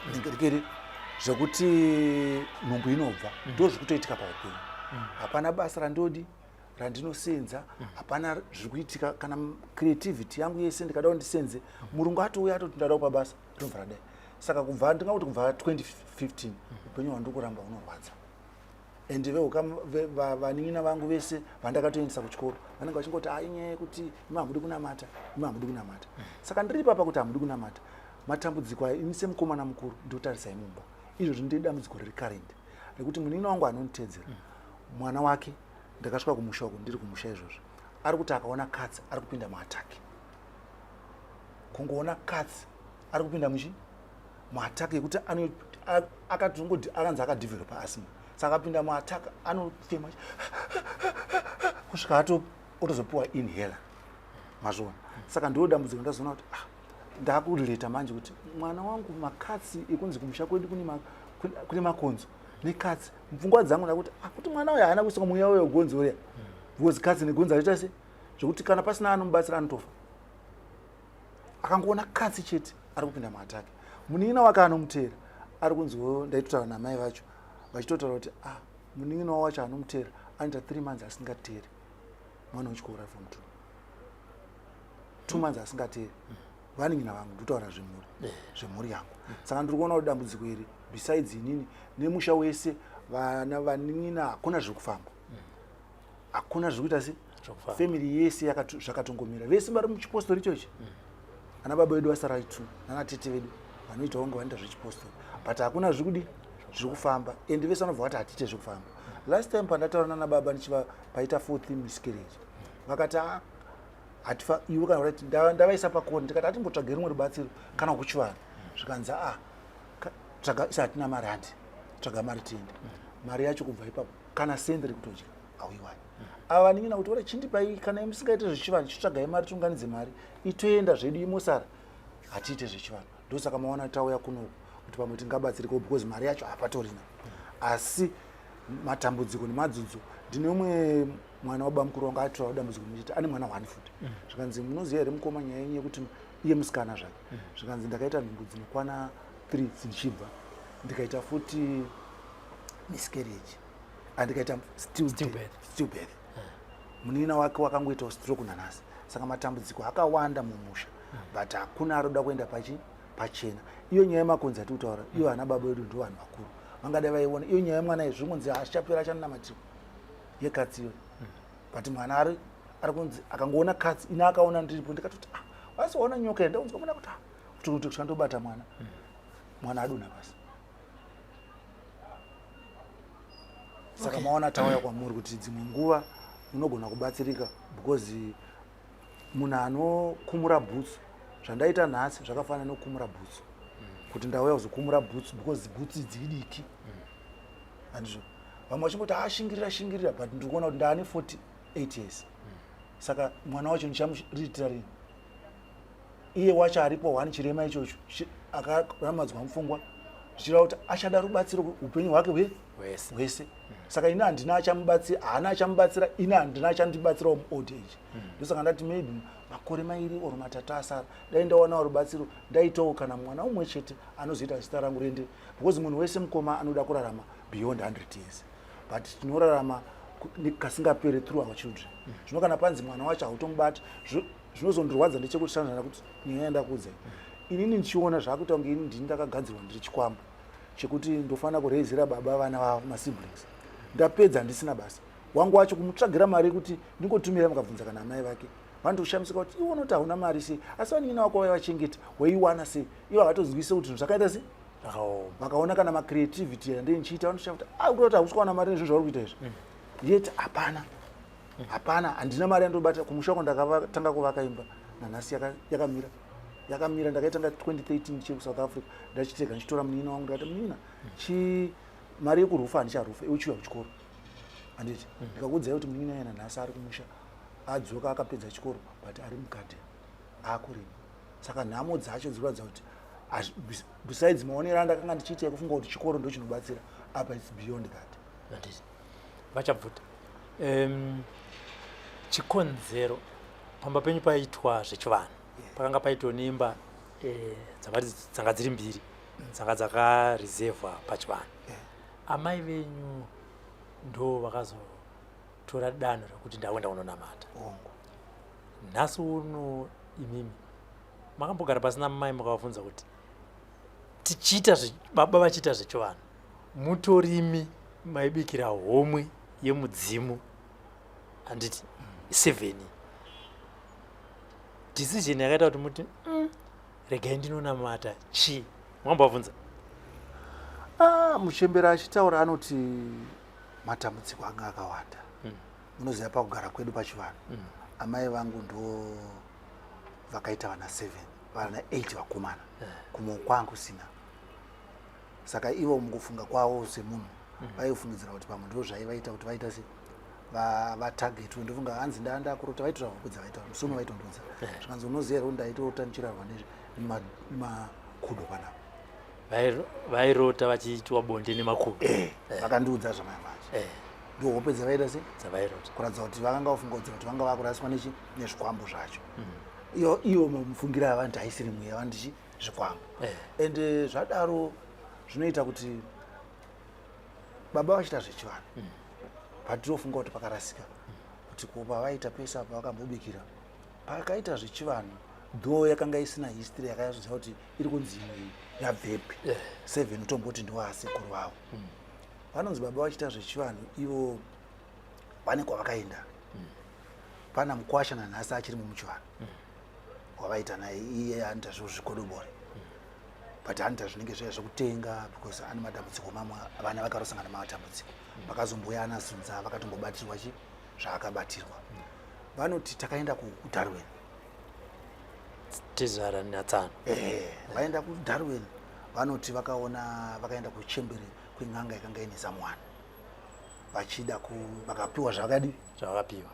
ndikiri zvekuti nhumbu inobva, ndo zviri kutoitika paupenyu. Hapana basa randodi randinosenza, hapana zviri kuitika. Kana creativity yangu yese ndikada kuti ndisenze, murungu atouya atoti, "Ndada kupa basa," rinobva radai. Saka kubva, ndingangoti kubva 2015, upenyu hwandiri kuramba hunorwadza. And vanin'ina vangu vese vandakatoendesa kuchikoro vanenge vachingoti, "Ai, inyaya yekuti imi hamudi kunamata, imi hamudi kunamata." Saka ndiri papa kuti hamudi kunamata. Matambudziko aya, ini semukomana mukuru ndotarisai mumba izvozvo, ndine dambudziko riri current rekuti munin'ina wangu anonditeedzera, mwana wake, ndakasvika kumusha uku, ndiri kumusha izvozvo, ari kuti akaona katsi ari kupinda muattack. Kungoona katsi ari kupinda muchi muattack yekuti akatongoti akanzi akadevelopa asthma. Saka akapinda muattack, anofema kusvika otozopiwa inhaler. Mazviona? Saka ndo dambudziko. Ndazoona kuti, ah, ndakurelata manje kuti mwana wangu, makatsi ekunzi kumusha kwedu kune makonzo. Nekatsi. Mupfungwa dzangu ndakuti, ah, kuti mwana uyu haana kuiswa mweya uyo gonzo uriya, because katsi negonzo aita se zvekuti kana pasina anomubatsira anotofa. Akangoona katsi chete ari kupinda muattack. Munin'ina wake anomuteera ari kunziwo, ndaitotaura namai vacho vachitotaura kuti, ah, munin'ina wacho anomuteera anoita 3 months asingateeri. Mwana wechikoro form 2, 2 months asingateeri. Vanin'ina vangu, ndotaura zvemhuri yangu. Saka ndiri kuona kuti dambudziko iri, besides inini nemusha wese, vana, vanin'ina, hakuna zviri kufamba, hakuna zviri kuita se Zvokufamba. Family yese zvakatongomira, vese vari muchipostori ichochi. Ana baba vedu vasara two nana tete vedu vanoitawo kunge vanoita zvechipostori, but hakuna zviri kudi zviri kufamba, and vese vanobva vati hatiite zvekufamba. Last time pandataura nana baba ndichiva paita fourth miscarriage, vakati, "Ah, hatifa iwe kana kuti ndavaisa pakoni." Ndikati hatimbotsvage rimwe rubatsiro kana kuchivanhu. Zvikanzi, a tsvaga, isi hatina mari, handi tsvaga mari tiende. Mari yacho kubva ipapo kana sendi rekutodya hauiwani. Ava vanin'ina kuti ora chindipai, kana musingaite zvechivanhu chitsvagai mari, tiunganidze mari itoenda zvedu, imosara. Hatiite zvechivanhu. Ndosaka maona tauya kunoku kuti pamwe tingabatsirikawo, because mari yacho hapatorina. Asi matambudziko nemadzudzo, ndine umwe mwana wabamukuru wangu atora dambudziko muchiti ane mwana one futi. Zvikanzi, munoziva here mukoma, nyaya yenyu yekuti iye musikana zvake? Zvikanzi, ndakaita nhumbu dzinokwana 3 dzichibva, ndikaita futi miscarriage, andikaita stillbirth. Stillbirth. Munin'ina wake wakangoitawo stroke nanhasi. Saka matambudziko akawanda mumusha, but hakuna aroda kuenda pachena. Iyo nyaya yemakonzi atiri kutaura iyo, ana baba vedu ndo vanhu vakuru vangadai vaiona iyo nyaya yemwana izvi. Zvingonzi achichapera, achanamatirwa yekatsi iyoyo, but mwana ari kunzi akangoona katsi, ini akaona ndiripo, ndikatoti, ah, wasi waona nyoka here? Ndakunzwa mwana kuti, ah, kuti kushandobata mwana, mwana adonha pasi. Saka maona tauya kwamuri kuti dzimwe nguva munogona kubatsirika, because munhu anokumura bhutsu, zvandaita nhasi zvakafanana nokumura bhutsu, kuti ndauya kuzokumura bhutsu because bhutsu idzi idiki, handizvo? Vamwe vachingoti, ah, shingirira, shingirira, but ndiri kuona kuti ndaane 48 years. Saka mwana wacho ndichamuriitira rini? Iye wacho aripo one chirema ichocho, akaramadzwa mupfungwa, zvichireva kuti achada rubatsiro upenyu hwake hwese. Hwese. Saka ini handina achamubatsira, haana achamubatsira, ini handina achandibatsirawo muold age. Ndosaka ndati maybe makore 2 or 3 asara, dai ndawanawo rubatsiro, ndaitawo kana mwana umwe chete anozoita zita rangu riende, because munhu wese, mukoma, anoda kurarama beyond 100 years, but tinorarama kasingaperi through our children. Zvino kana panzi mwana wacho hautomubati, zvinozondirwadza ndechekuti sanzana kuti nyaya yandakuudzai inini ndichiona zvaakuita kunge ini ndini ndakagadzirwa, ndiri chikwambo chekuti ndofanira kureizira baba vana vavo masiblings. Ndapedza ndisina basa, wangu wacho kumutsvagira mari yekuti ndingotumira. Mukabvunza kana amai vake, vanotoshamisika kuti iwe unoti hauna mari sei, asi vanin'ina wako vaivachengeta, waiwana sei? Ivo havatozwise kuti zvinhu zvakaita sei. Zvakaoma. Vakaona kana macreativity yandei ndichiita, vanotoshaya kuti, ah, kuti hausi kuwana mari nezvinhu zvauri kuita izvi. Yet hapana, hapana, handina mari yandobata. Kumusha uko ndakatanga kuvaka imba, nanhasi yakamira, yakamira. Ndakaitanga 2013 ndichiri kuSouth Africa, ndachitega ndichitora munin'ina wangu. Ndakati, munin'ina, chi mari yekurufa handicharufa, iwe chiuya kuchikoro, handiti? Ndikakuudzai kuti munin'ina iye nanhasi ari kumusha, adzoka akapedza chikoro, but ari mugadheni aakurima. Saka nhamo dzacho dziri kuratidza kuti besides maonero andakanga ndichiita ekufunga kuti chikoro ndo chinobatsira, apa it's beyond that. Handiti vachabvuta chikonzero pamba penyu paitwa zvechivanhu, pakanga paitwa neimba dzanga dziri mbiri dzanga dzakareservwa pachivanhu. Amai venyu ndo vakazotora danho rekuti ndakuenda kunonamata. Hongu. Nhasi uno imimi makambogara pasina mai mukavabvunza kuti tichiita baba vachiita zvechivanhu, mutorimi maibikira homwe yemudzimu, handiti? Seven decision yakaita kuti muti, regai ndinonamata," chii? Makambovabvunza? Ah, muchembera achitaura anoti matambudziko anga akawanda. Munoziva pakugara kwedu pachivanhu, amai vangu ndo vakaita vana 7, vana 8 vakomana, kumwe kwangu sina. Saka ivo mukufunga kwavo semunhu vaifungidzira kuti pamwe ndo zvaivaita kuti vaita se vatargetwe. Ndofunga hanzi ndakurota, vaitora hope dzavaitaura musi uno, vaitondudza. Zvikanzi, unoziva here kuti ndaitorota ndichirarwa nemakudo panapa? Vairota vachiitwa bonde nemakudo. Vakandiudza zvamai manje. Ndo hope dzavaita se Dzavairota. Kuratidza kuti vakanga vafunga kuti vanga vakuraswa nechi nezvikwambo zvacho. Iyo iyo mafungiro avanti haisiri mweya, vandichi zvikwambo. And zvadaro zvinoita kuti baba vachiita zvechivanhu, patinofunga kuti pakarasika kuti ko pavaita pese apa vakambobikira pakaita zvechivanhu, though yakanga isina history yakanyatsoziva kuti iri kunzi imwe yabvepi. Seven utomboti ndiwaasekuru vavo. Vanonzi baba vachiita zvechivanhu, ivo pane kwavakaenda, pana mukwasha nanhasi achiri mumuchivanhu wavaita naye. Iye anoita zvezvikodobori, but anoita zvinenge zviya zvekutenga because ane matambudziko mamwe. Vana vakarosangana nematambudziko, vakazomboya anazunza, vakatombobatirwa chi zvaakabatirwa. Vanoti takaenda kuDarwin. Tezvara natsano. Vaenda kuDarwin, vanoti vakaona, vakaenda kuchembere kwen'anga yakanga ine zamwana, vachida ku vakapiwa zvakadi. Zvavakapiwa.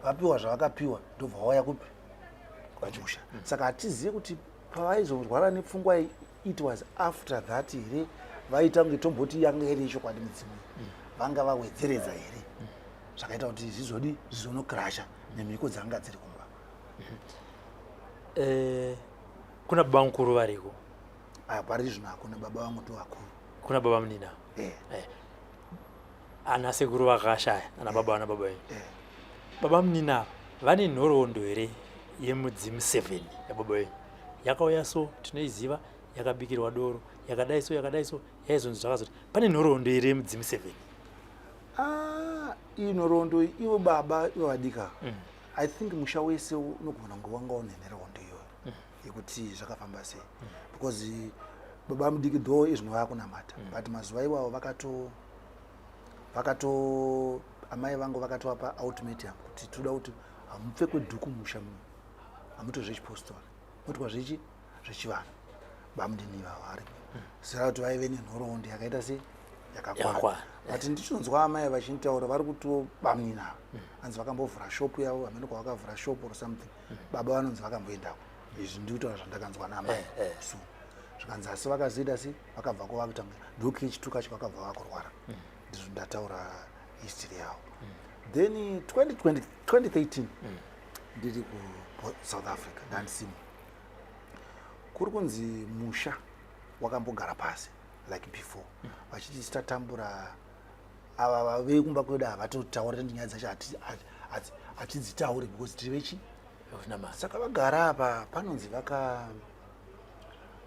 Vapiwa zvavakapiwa, ndobva vauya kupi? Kumusha. Saka hatizive kuti pavaizorwara nepfungwa iyi, it was after that here vaita kunge tomboti yanga iri yechokwadi midzimu iyi, vanga vawedzeredza here zvakaita kuti zvizodi zvizonokrasha nemhiko dzanga dziri kumba. Kuna baba mukuru variko? Aya, pari zvino hakuna. Baba vangu ndo vakuru. Kuna baba munina. Ana sekuru vakashaya, ana baba, ana baba venyu. Baba munina ava vane nhoroondo here yemudzimu 7 yababa venyu? Yakauya so tinoiziva, yakabikirwa doro, yakadai so, yakadai so, yaizonzi zvakazoti. Pane nhoroondo here yemudzimu 7? Ah, iyi nhoroondo iyi, ivo baba ivo vadika, I think musha wese unogona kunge wanga une nhoroondo iyoyo yekuti zvakafamba sei, because baba mudiki, though izvino vakunamata, but mazuva iwawo vakato amai vangu vakatovapa ultimatum kuti toda kuti hamupfekwe dhuku musha muno, hamuto zvechipostori, motwa zvechi zvechivanhu. Bamudini ivavo varipo zira kuti vaive nenhoroondo yakaita sei, yakakwana. Yakakwana. But ndichinzwa amai vachinitaura, vari kutiwo bamnini ava hanzi vakambovhura shopu yavo, hamene kwavakavhura shopu or something, baba vanonzi vakamboendako. Izvi ndikutaura zvandakanzwa naamai. So zvikanzi asi vakazoita sei, vakabva kwavakutanga ndokechitu kacho, vakabva vakurwara. Ndizvo ndataura history yavo. Then 2020, 2013 ndiri kuSouth Africa, ndandisimo. Kuri kunzi musha wakambogara pasi like before, vachiti titatambura ava vekumba kwedu havatotauri nyaya dzacho, hatidzitauri because tiri vechi Vekunamata. Saka vagara apa, panonzi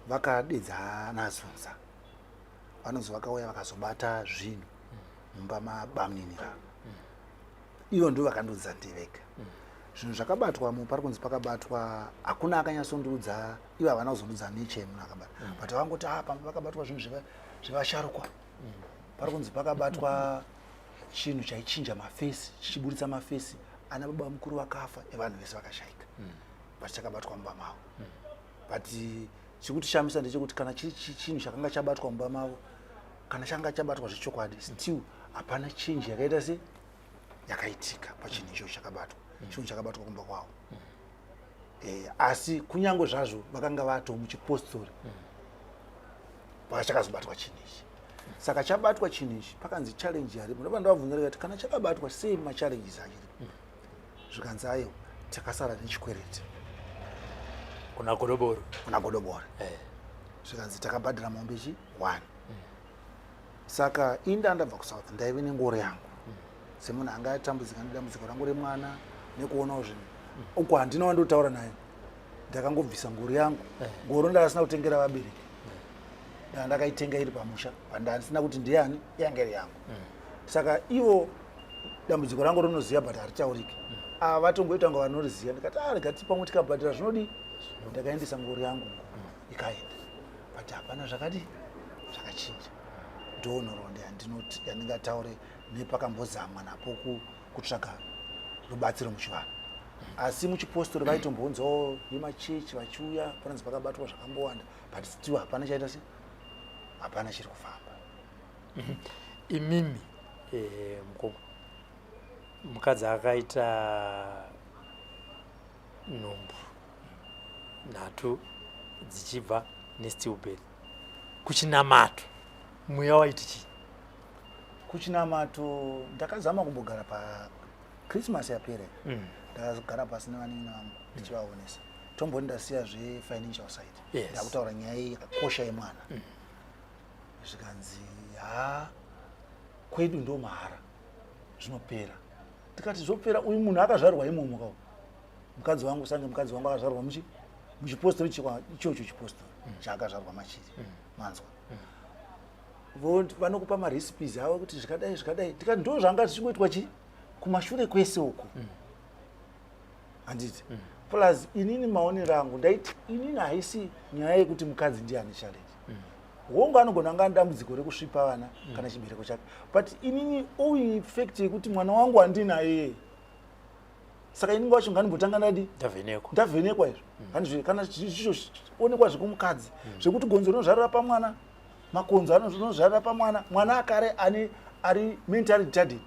vakadedza nazunza, vanonzi vakauya vakazobata zvinhu mumba mabamnini vavo. Ivo ndo vakandiudza ndivega zvinhu zvakabatwamo. Pari kunzi pakabatwa, hakuna akanyatsondiudza, ivo havana kuzondiudza nature yemunhu akabata, but vangoti ah, pamba pakabatwa zvinhu zvevasharukwa. Pari kunzi pakabatwa chinhu chaichinja mafesi, chichiburitsa mafesi ana baba mukuru vakafa, evanhu vese vakashayika, but chakabatwa mumba mavo. But chikutishamisa ndechekuti kana chiri chinhu chakanga chabatwa mumba mavo, kana changa chabatwa zvechokwadi, still hapana change yakaita se yakaitika pachinhu ichocho chakabatwa, chinhu chakabatwa kumba kwavo. Asi kunyange zvazvo vakanga vato muchipostori pachakazobatwa chinhu ichi, saka chabatwa chinhu ichi, pakanzi challenge yaripo. Ndobva ndavabvunza ndikati, kana chakabatwa sei, machallenges achiripo? Zvikanzi aiwa, takasara nechikwereti. Kuna godoboro. Kuna godobori. Zvikanzi takabhadhara mombe chi one. Saka inda ndabva kuSouth, ndaive nengoro yangu semunhu anga atambudzika nedambudziko rangu remwana nekuonawo zvinhu uko, handina wandotaura naye. Ndakangobvisa ngoro yangu. Ngoro ndakasina kutengera vabereki, ndakaitenga iri pamusha, pandandisina kuti ndiani, yanga iri yangu. Saka ivo dambudziko rangu rinoziva, but haritauriki. Ava vatongoita kunge vanoriziva. Ndikati, "Ah, rega pamwe tikabhadhara zvinodi." Ndakaendesa ngoro yangu, ikaenda, but hapana zvakadi zvakachinja. Ndo nhoroondo yandinoti yandingataure nepakambozamwa napo kutsvaga rubatsiro muchivanhu. Asi muchipostori vaitombonzawo vemachechi vachiuya, panonzi pakabatwa zvakambowanda, but still hapana chaita se hapana chiri kufamba. Imimi, mukoma, mukadzi akaita nhumbu nhatu dzichibva nestillbirth. Kuchinamato mweya waiti chii? Kuchinamato ndakazama kumbogara paChristmas yapera. Ndakagara pasi nevanin'ina vangu ndichivaonesa. Tomboti ndasiya zvefinancial side. Ndakutaura nyaya iyi yakakosha yemwana. Zvikanzi ha, kwedu ndo mahara, zvinopera. Tikati zvopera, uyu munhu akazvarwa imomo kawo. Mukadzi wangu sange mukadzi wangu akazvarwa muchipostori ichocho chipostori chaakazvarwa machiri. Manzwa. Vanokupa marecipes avo kuti zvikadai zvikadai. Tikati ndo zvanga zvichingoitwa chi kumashure kwese uko. Handiti. Plus inini maonero angu ndaiti inini haisi nyaya yekuti mukadzi ndiye ane challenge. Hongu anogona kunge ane dambudziko rekusvipa vana kana chibereko chake, but inini owing fact yekuti mwana wangu handinaye, saka inini wacho ngandimbotanga ndadi ndavhenekwa. Ndavhenekwa izvo. Handizvo kana zvichizoonekwa zvekumukadzi zvekuti gonzo rinozvarira pamwana, makonzo anozvarira pamwana, mwana akare ane ari mentally retarded,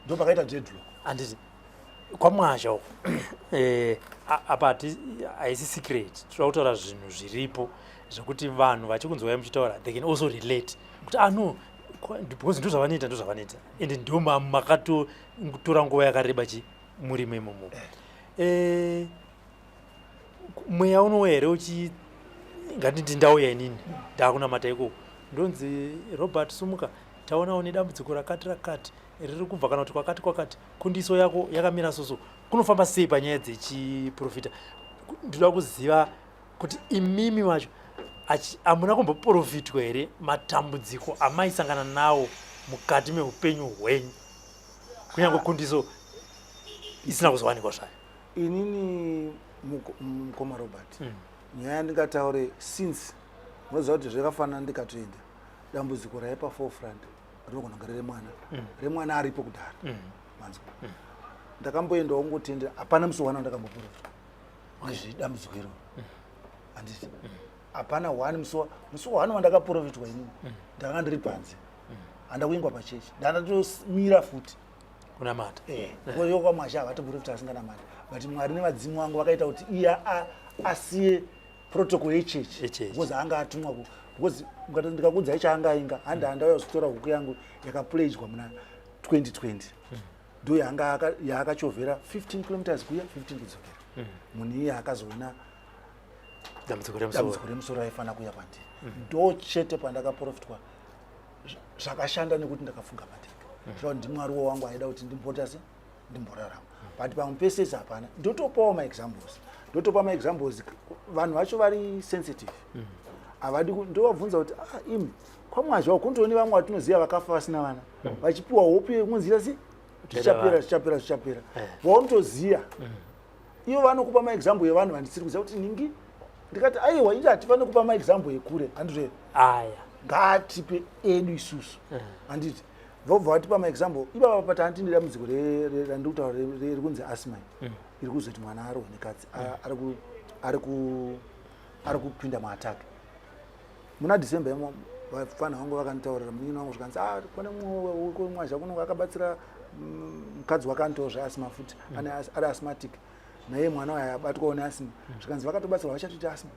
ndo pakaita deadlock. Handiti kwamwazha uku apa haisi secret, toda kutaura zvinhu zviripo zvekuti vanhu vachikunzwai muchitaura they can also relate kuti ah no, because ndo zvavanoita, ndo zvavanoita, ende ndo makatotora nguva yakareba chi murimo imomo. Mweya unouya here uchi ngatiti ndauya inini ndaakunamata ikoko, ndonzi Robert, sumuka, taonawo nedambudziko rakati rakati riri kubva kana kuti kwakati kwakati, kundiso yako yakamira soso? Kunofamba sei panyaya dzechiprofita? Ndinoda kuziva kuti imimi wacho hamuna kumboprofitwa here matambudziko amaisangana nawo mukati meupenyu hwenyu, kunyange kundiso isina kuzowanikwa zvayo? Inini, mukoma Robert, nyaya yandingataure, since munoziva kuti zvakafanana, ndikatoenda dambudziko raipa forefront rinogona kunge reremwana, remwana aripo kudhara. Manzwa, ndakamboendawo ngotendera, hapana musi wana ndakamboprofita nezvedambudziko iroro. Handiti hapana one musi one wandakaprofitwa inini, ndakanga ndiri panze, handa kuingwa pachechi, ndandatomira futi kunamata. Yo kwaMwazha havatoprofita asinganamati, but Mwari nevadzimu vangu vakaita kuti iye asiye protocol yechechi Yechechi. because anga atumwa because ndikakuudzai chaanga ainga handi handauya kuzotora huku yangu yakapledgwa muna 2020, ndo yanga yaakachovhera 15 kilometers kuya, 15 kudzokera. Munhu iye akazoona dambudziko remusoro. Dambudziko remusoro raifanira kuuya kwandiri, ndo chete pandakaprofitwa zvakashanda nekuti ndakafunga mateka zva ndimwariwo wangu aida kuti ndimbota se ndimborarama, but pamwe pesese hapana. Ndotopawo maexamples, ndotopa maexamples, vanhu vacho vari sensitive, havadi ndovabvunza kuti ah, imi kwamwazha kundoni vamwe vatinoziva vakafa vasina vana vachipiwa hope yekunzira si zvichapera, zvichapera, zvichapera. Vaunotoziva ivo vanokupa maexample evanhu vandisiri kuziva kuti ningi. Ndikati aiwa, iti hatifani kupa maexample ekure, handizvo? Aya. Ngatipe edu isusu, handiti? Vobva vatipa maexample ipapa pati handini dambudziko randiri kutaura riri kunzi asthma iri kuzoti mwana arohwe nekatsi, ari kupinda muattack muna December imo. Vafana vangu vakanditaurira, munin'ina wangu, zvikanzi ah, kune mumwe mwazha kuno akabatsira mukadzi wake anotoo zveasthma futi, ari asthmatic naye, mwana waye abatwawo neasthma. Zvikanzi vakatobatsirwa vachatoita asthma.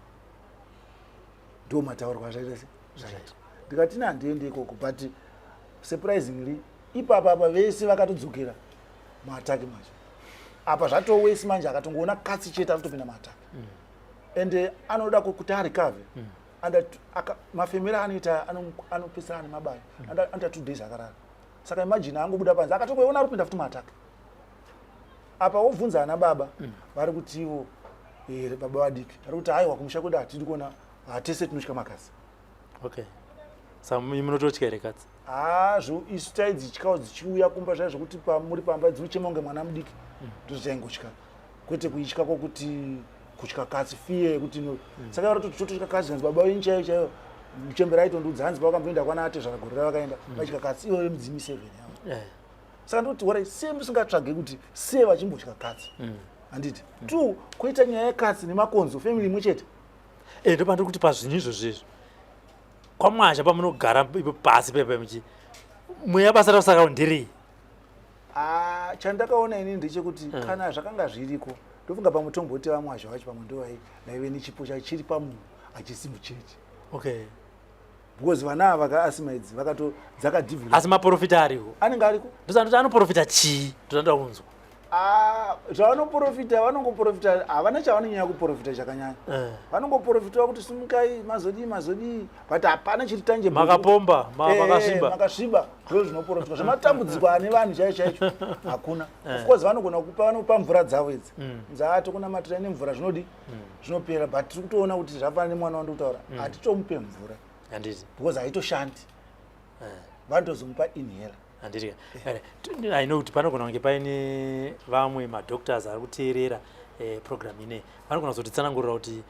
Ndo mataurwa azvaita se zvaita. Ndikati ina handiendi ikoko, but surprisingly ipapa apa vese vakatodzokera muattack macho. Apa zvatowesi manje, akatongoona katsi chete atotopinda muattack and anoda kuti arecover and mafemero anoita anopesana ane mabayo, anoita 2 days akarara. Saka imagine angobuda panze akatongoiona ari kupinda futi muattack. Apa wobvunza ana baba, vari kuti ivo baba vadiki vari kuti aiwa, kumusha kwedu hatidi kuona, hatese tinotya makasi. Okay, saka munototya here katsi? Hazvo, isu taidzityawo dzichiuya kumba zvai zvokuti pamuri pamba dzinochema kunge mwana mudiki, ndozvataingotya, kwete kuitya kwokuti kutya katsi, fear yekuti no. Saka vari kuti tototya katsi, kanzi baba venyu chaiyo chaiyo muchembera aitondiudza, hanzi pavakamboenda kwana atezvara gore ravakaenda vaitya katsi iyoyo mudzimi seven yavo. Saka ndoti warai sei musingatsvage kuti sei vachimbotya katsi, handiti? Two, kuita nyaya yekatsi nemakonzo family imwe chete. Ndopandiri kuti pazvinhu izvozvo izvo kwamwazha pamunogara ipo pasi pepe muchi mweya basa rausaka nderei? Ah, chandakaona inini ndechekuti kana zvakanga zviriko, ndofunga pamutomboti vamwazha vacho pamwe ndo vaive nechipo chacho chiri pamunhu. Hachisi muchechi. Okay. Because vana ava vakaasima idzi vakato dzakadevelop. Asi maprofita ariko? Anenge ariko. Ndosandoti anoprofita chii? Ndosandida kunzwa. Ah, zvavanoprofita, vanongoprofita, havana chavanonyanya kuprofita chakanyanya. Vanongoprofitawo kuti simukai, mazodii, mazodii, but hapana chiri tangible. Makapomba, makasviba. Makasviba, ndizvo zvinoprofitwa. Zvematambudziko ane vanhu chaicho chaicho hakuna. Of course vanogona kupa, vanopa mvura dzavo idzi. Nzaa tokunamatirai nemvura, zvinodi zvinopera, but tiri kutoona kuti zvafanana nemwana wandikutaura, hatitomupe mvura. Handiti. Because haitoshandi. Vanotozomupa inhaler. Handiti. I know kuti panogona kunge paine vamwe madoctors ari kuteerera program ineyi, vanogona kuzotitsanangurira kuti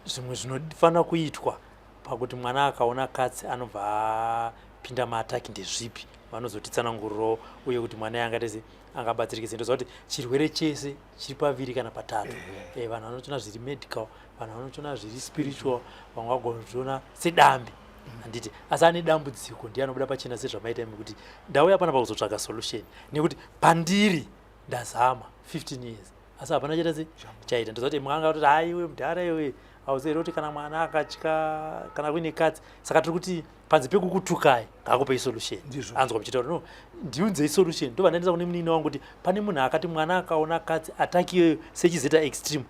zvimwe zvinofanira kuitwa pakuti mwana akaona katsi anobva apinda maattack ndezvipi, vanozotitsanangurirawo, uye kuti mwana angaite sei, angabatsirike sei. Ndoziva kuti chirwere chese chiri paviri kana patatu. Vanhu vanotoona zviri medical, vanhu vanotoona zviri spiritual, vamwe vagona sedambe, handiti? Asi ane dambudziko ndiye anobuda pachena sezvamaita imi kuti ndauya panapa kuzotsvaga solution, nekuti pandiri ndazama 15 years asi hapana chaita se chaita. Ndoziva kuti mwanga kutoti haiwe mudhara iwe, hauzivi kuti kana mwana akatya kana kuine katsi. Saka tiri kuti panze pekukutukai, ngaakupei solution. Ndizvo. Anzwa muchitaura, no, ndiunzei solution. Ndobva ndaendesa kune munini wangu kuti pane munhu akati mwana akaona katsi, attack iyoyo sechizeta extreme,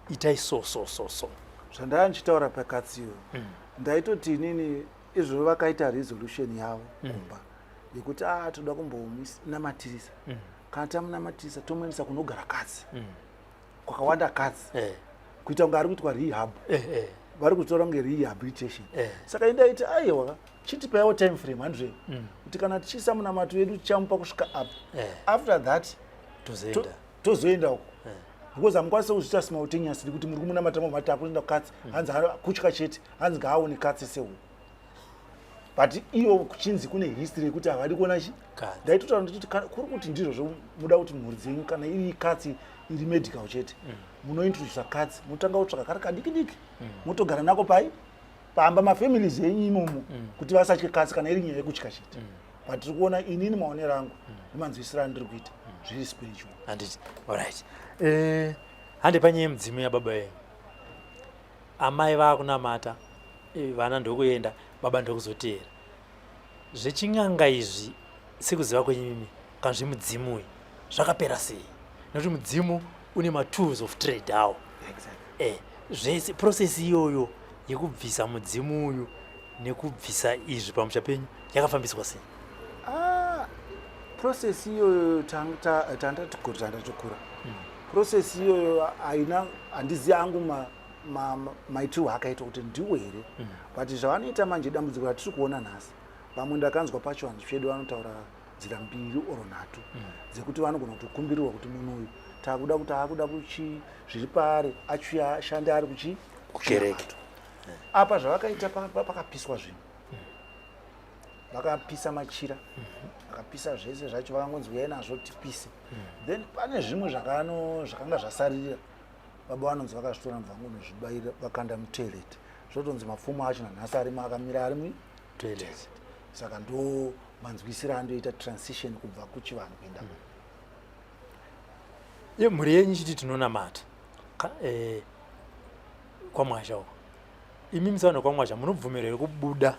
itai so so so so. Zvandava ndichitaura pakatsi iyoyo, ndaitoti inini izvozvo vakaita resolution yavo kumba yekuti a toda kumbomunamatirisa, kana tamunamatirisa tomuendesa kunogara katsi, kwakawanda katsi, kuita kunge ari kuitwa rehab. Vari kutora kunge rehabilitation. Saka indaiti aiwa, chitipaiwo time frame 100 kuti kana tichiisa munamato yedu tichamupa kusvika up, after that tozoenda. Tozoenda uko, because hamukwanisi kuzviita simultaneously kuti muri kumunamata mamati akuenda kukatsi, hanzi kutya chete, hanzi ngaaone katsi sehuku, but iyo kuchinzi kune history yekuti havadi kuona chi. Katsi. Ndaitotaura ndichiti kuri kuti ndizvozvo muda kuti mhuri dzenyu, kana iri katsi iri medical chete, munointrodusa katsi, motanga kutsvaka kari kadiki diki, motogara nako pai pamba mafamilies enyu imomo kuti vasatye katsi, kana iri nyaya yekutya chete. But tiri kuona, inini maonero angu nemanzwisiro andiri kuita, zviri spiritual. Handiti? Alright, hande panyaya yemudzimu yababa venyu. Amai vaakunamata, vana ndokuenda, baba ndokuzoteera zvechin'anga izvi. Sekuziva kwenyu imi, kana zvemudzimu uyu zvakapera sei? Nekuti mudzimu une matools of trade awo. Zvese process iyoyo yekubvisa mudzimu uyu nekubvisa izvi pamusha penyu yakafambiswa sei? Ah, process iyoyo tandatikura, tandatokura, process iyoyo haina, handizivi hangu maitirwo akaitwa kuti ndiwo here, but zvavanoita manje, dambudziko ratiri kuona nhasi, vamwe ndakanzwa pachivanhu chedu vanotaura nzira mbiri oro nhatu dzekuti vanogona kutokumbirirwa kuti munhu uyu takuda kuti akuda kuchi zviri paari achiuya ashande ari kuchi Kukereke. Apa zvavakaita, pakapiswa zvinhu, vakapisa machira, vakapisa zvese zvacho, vakangonzi uyai nazvo tipise. Then pane zvimwe zvakanga zvasaririra, baba vanonzi vakazvitora, vangonozvibayira, vakanda mutoilet. Zvotonzi mapfumo acho nanhasi arimo akamira ari mutoilet. Saka ndo manzwisiro andoita transition kubva kuchivanhu kuenda Ye mhuri yenyu ichiti tinonamata kwaMwazha uko, imi sevanhu kwaMwazha munobvumirwa here kubuda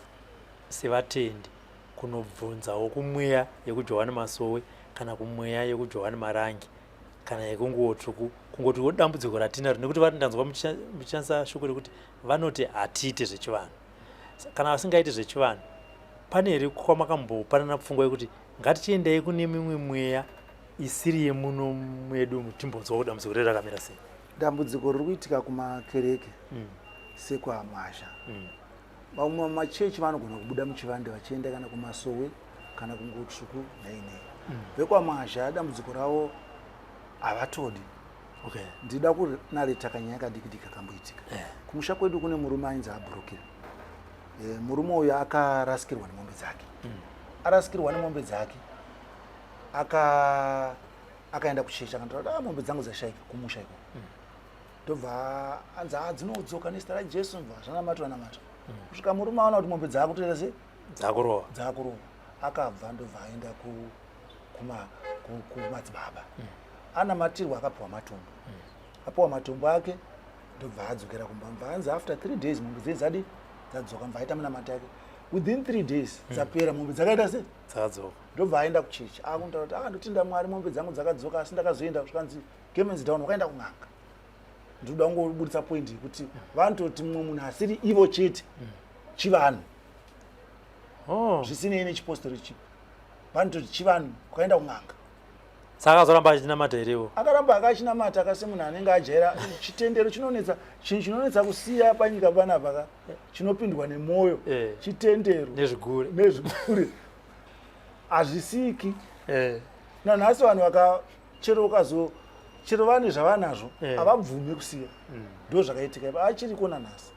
sevatendi kunobvunzawo kumweya yekuJohani Masowe kana kumweya yekuJohani Marangi kana yekunguo tsvuku, kungotiwo dambudziko ratinaro? Nekuti vari ndanzwa muchishandisa shoko rekuti vanoti hatiite zvechivanhu. Kana vasingaiti zvechivanhu, pane here kwamakambopanana pfungwa yekuti ngatichiendai kune mimwe mweya isiri yemuno mwedu, timbonzwa kuti dambudziko rero rakamira sei? Dambudziko riri kuitika kumakereke sekwaMwazha, vamwe machechi vanogona kubuda muchivande vachienda kana kumasowe kana kunguo tsvuku nei nei. VekwaMwazha dambudziko ravo havatodi. Ndida kunareta kanyaya kadiki diki kakamboitika. Kumusha kwedu kune murume ainzi Abrokira. Murume uyu akarasikirwa nemombe dzake. Arasikirwa nemombe dzake, akaenda kuchechi, akantaura kuti, "Ah, mombe dzangu dzashaika kumusha ikoko." Ndobva anzi, "Ah, dzinodzoka nezita raJesu." Bva zvanamatwa namatwa kusvika murume aona kuti mombe dzaakutoita se dzakurova. Dzakurova. Akabva, ndobva aenda kumadzibaba, anamatirwa, akapiwa matombo. Apiwa matombo ake. Ndobva adzokera kumba, mubva anzi after 3 days mombe dzedu dzadi dzadzoka. Mubva aita munamata yake, within 3 days dzapera, mombe dzakaita se Dzakadzoka. Ndobva aenda kuchechi, akuntaura kuti, "Ah, ndotenda Mwari, mombe dzangu dzakadzoka, asi ndakazoenda zvikanzi gemenzi down, wakaenda kun'anga." Ndinoda kungobudisa point yekuti vanototi mumwe munhu asiri ivo chete chivanhu. Zvisinei nechipostori chipi, vanototi chivanhu, wakaenda kun'anga. Saka akazoramba achinamata herewo? Akaramba akachinamata akase munhu anenge ajaira chitendero. Chinonetsa, chinhu chinonetsa kusiya panyika panapa ka, chinopindwa nemwoyo, chitendero. Nezvigure. Nezvigure hazvisiki. Nanhasi vanhu vaka chero ukazo chero vane zvavanazvo, havabvumi kusiya. Ndo zvakaitika ipa, achiriko nanhasi.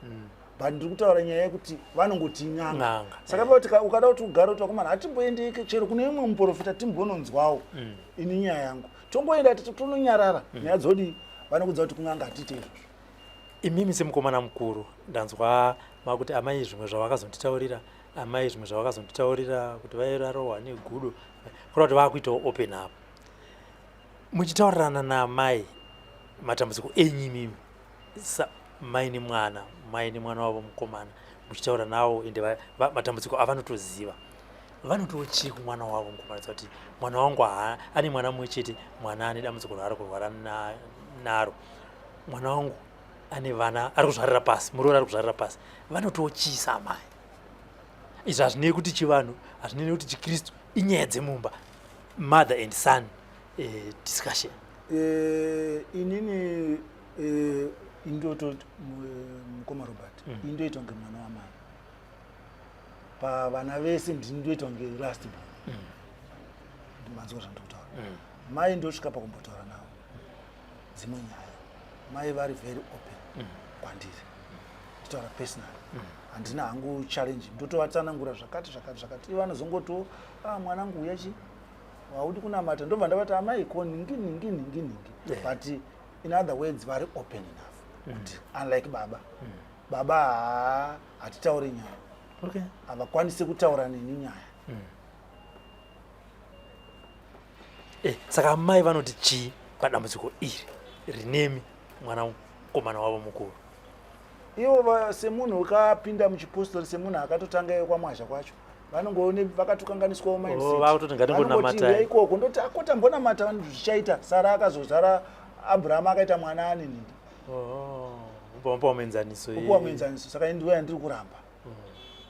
But ndiri kutaura nyaya yekuti vanongoti n'anga. N'anga. Saka pakuti ukada kuti ugare kuti vakomana, hatimboendeke chero kune imwe muprofita, timbononzwawo ini nyaya yangu, tongoenda tononyarara nyaya dzodii, vanokudza kuti kun'anga hatiite izvozvo. Imimi semukomana mukuru, ndanzwa makuti amai zvimwe zvavakazonditaurira, amai zvimwe zvavakazonditaurira kuti vairarohwa negudo, kureva kuti vakuitawo open up muchitaurirana naamai matambudziko enyu imimi mai nemwana, mai nemwana wavo mukomana, muchitaura navo, ende matambudziko avanotoziva, vanotochii kumwana wavo mukomana? Kuti mwana wangu ane mwana mumwe chete, mwana ane dambudziko raari kurwara naro, mwana wangu ane vana ari kuzvarira pasi, muroora ari kuzvarira pasi, vanotochisa amai? Izvi hazvinei kuti chivanhu, hazvinei kuti chiKristu, inyaya dzemumba, mother and son discussion. Inini indoto mukoma Robert, indoita kunge mwana wamai pavana vese, ndini ndoita kunge last born. Manzwa zvandiri kutaura? Mai ndosvika pakumbotaura navo dzimwe nyaya. Mai vari very open kwandiri, nditaura personally, handina hangu challenge. Ndotovatsanangura zvakati zvakati zvakati, ivo vanozongotiwo, "Ah, mwanangu, uya chi haudi kunamata." Ndobva ndavati, "Amai, ko ningi ningi ningi ningi." But in other words, vari open enough kuti unlike baba, baba hatitauri nyaya. Havakwanisi kutaura neni nyaya. Saka amai vanoti chii padambudziko iri rinemi mwana mukomana wavo mukuru? Ivo semunhu ukapinda muchipostori, semunhu akatotanga kwamwazha kwacho, vanongoone vakatokanganiswawo. Oh, vakutoti ngatingonamatai. Ikoko ndoti akota mbonamata vanhu zvichaita. Sara akazozara Abrahamu, akaita mwana ane nhingi. Oh, upamupa muenzaniso. Upuwa muenzaniso. Saka indiwo yandiri kuramba.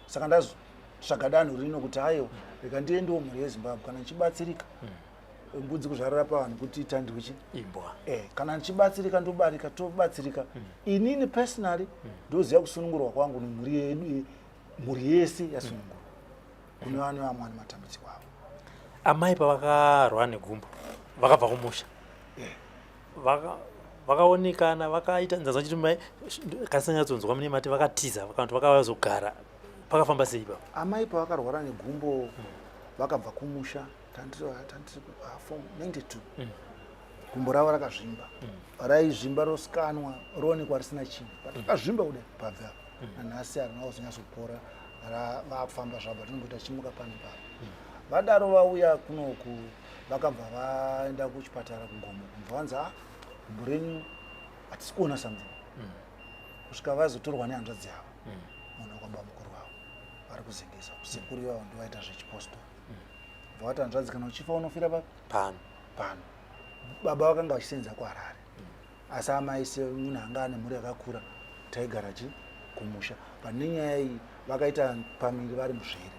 Saka ndazotsvaga danho rino kuti aiwa, rega ndiendewo mhuri yeZimbabwe, kana ndichibatsirika, mbudzi kuzvarira pavanhu kuti itandwe chi imbwa. Kana ndichibatsirika, ndobarika, tobatsirika. Inini personally ndoziva kusunungurwa kwangu nemhuri yedu, mhuri yese yasunungurwa, kune vane vamwe vane matambudziko avo. Amai pavakarwa negumbo vakabva kumusha, vakaonekana vakaita nzanzwa chiti mai kasinganyatsonzwa mune mati vakatiza kana kuti vakazogara, pakafamba sei ipapo? Amai pavakarwara negumbo vakabva kumusha, tandiri form 92. Gumbo ravo rakazvimba, raizvimba rosikanwa, roonekwa risina chinhu, but rakazvimba kudai pabve apa. Nanhasi harina kuzonyatsopora, vakufamba zvabo, tinongoita chimuka pano pano. Vadaro vauya kunoku, vakabva vaenda kuchipatara kuGomo, kubva vanzi, "A, gumbo renyu hatisi kuona something," kusvika vazotorwa nehanzvadzi yavo, munhu wakwababa mukuru wavo vari kuzengesa, sekuru ivavo ndovaita zvechipostori. Bva vati, "Hanzvadzi, kana uchifa unofira papi?" Pano. Pano. Baba vakanga vachisenza kuHarare, asi amai semunhu anga ane mhuri yakakura, taigara chi kumusha. But nenyaya iyi vakaita pamiri vari muzvere,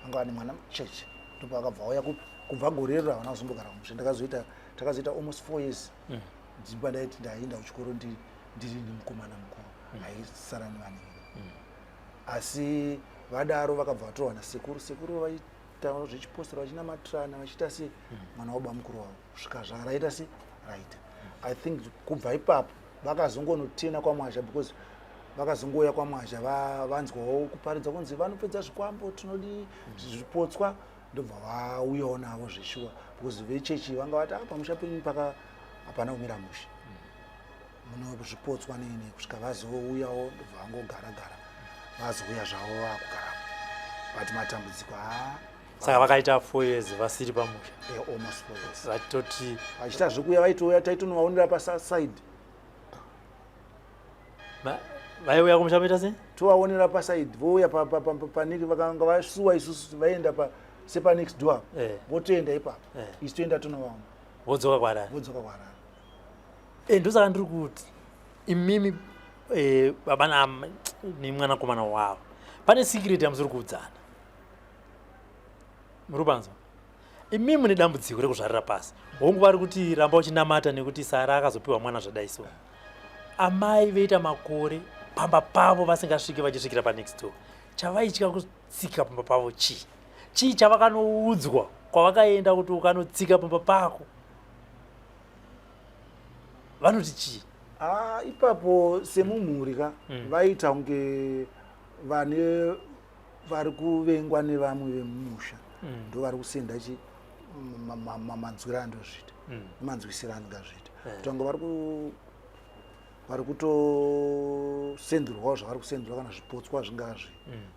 vanga vane mwana mucheche, ndopavakabva vauya kupi. Kubva gore rero havana kuzombogara kumusha. Ndakazoita, takazoita almost 4 years dzimba ndaiti ndaenda kuchikoro ndiri nemukomana mukuru, aisara nevanini. Asi vadaro vakabva vatorwa nasekuru. Sekuru vaita zvechipostori, vachinamatirana, vachiita se mwana wababa mukuru wavo, kusvika zvaraita se raita. I think kubva ipapo vakazongonotena kwaMwazha, because vakazongouya kwaMwazha vanzwawo kuparidza kunzi vanopedza zvikwambo, tinodi zvipotswa, ndobva vauyawo navo zveshuwa, because vechechi vanga vati, "Ah, pamusha penyu paka hapana kumira mushe, munozvipotswa nini," kusvika vazouyawo, ndobva vangogara gara, vazouya zvavo vakugaramo, but matambudziko haa. Saka vakaita 4 years vasiri pamusha? Almost 4 years. Vatoti Vachiita zvekuuya, vaitouya, taitonovaonera paside. Vaiuya kumusha moita sei? Tovaonera paside, vouya paniki, vakanga vasuwa isusu vaienda sepanext door, votoenda ipapo, isu toenda tonovaona. Vodzoka kuHarare. Vodzoka kuHarare. Ndosaka ndiri kuti imimi, baba nemwanakomana wavo, pane secret yamusiri kuudzana. Muri kupanzwa? Imimi mune dambudziko rekuzvarira pasi. Hongu, vari kuti ramba uchinamata nekuti Sara akazopiwa mwana zvadai. So amai voita makore pamba pavo vasingasviki, vachisvikira panext door. Chavaitya kutsika pamba pavo chii? Chii chavakanoudzwa kwavakaenda kuti ukanotsika pamba pako? Vanoti chii? Ah, ipapo semumhuri ka, vaita kunge vane vari kuvengwa nevamwe vemumusha, ndo vari kusenda chi manzwiro andozviita, nemanzwisiro andingazviita, kuti vange vari kutosendurwawo zvavari kusendurwa, kana zvipotswa zvingazvi,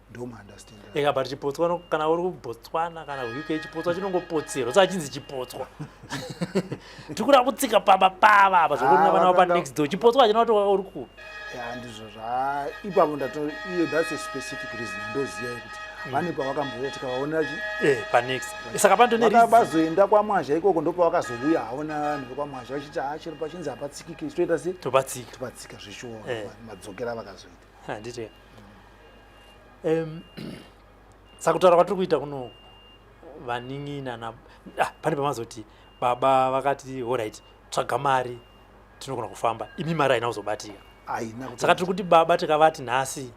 ndo maunderstand. Eka, but chipotswa kana uri kuBotswana kana kuUK, chipotswa chinongopotserwa, saka chinzi chipotswa. Tiri kuda kutsika pamba pava apa zvokuti Ah, vana pa next door, chipotswa hachina kuti uri kupi. Ya, ndizvo zva ipapo ndato iye, that's a specific reason ndoziva yekuti vane pavakambouya tikavaonera chi Panext, saka pandone reason. Vazoenda kwaMwazha ikoko, ndopavakazouya haona vanhu vekwamwazha vachiti, ha, chero pachinzi hapatsikike, toita se Topatsika. Topatsika zvichiona. Madzokera vakazoita. Handiti saka kutaura kwatiri kuita kunoku, vanin'ina na pane pamazoti baba vakati, "Alright, tsvaga mari, tinogona kufamba." Imi mari haina kuzobatika. Haina. Saka tiri kuti baba tikavati nhasi,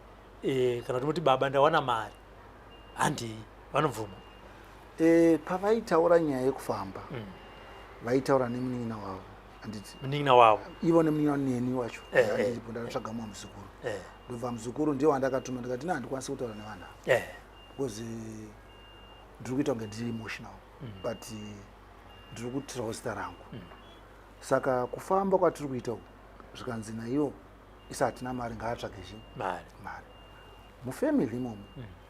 kana timoti, "Baba, ndawana mari, handii," vanobvuma? Pavaitaura nyaya yekufamba, vaitaura nemunin'ina wavo, handiti? Munin'ina wavo. Ivo nemunin'ina, neni wacho ndiripo, ndanotsvaga mumwe muzukuru. Ndobva muzukuru ndiye wandakatuma, ndikati, "Na handikwanisi kutaura nevanhu ava because ndiri kuita kunge ndiri emotional, but ndiri kutirawo zita rangu." Saka kufamba kwatiri kuita uku, zvikanzi naiwo isa hatina mari, ngaatsvage chi mari. Mari mufamily imomo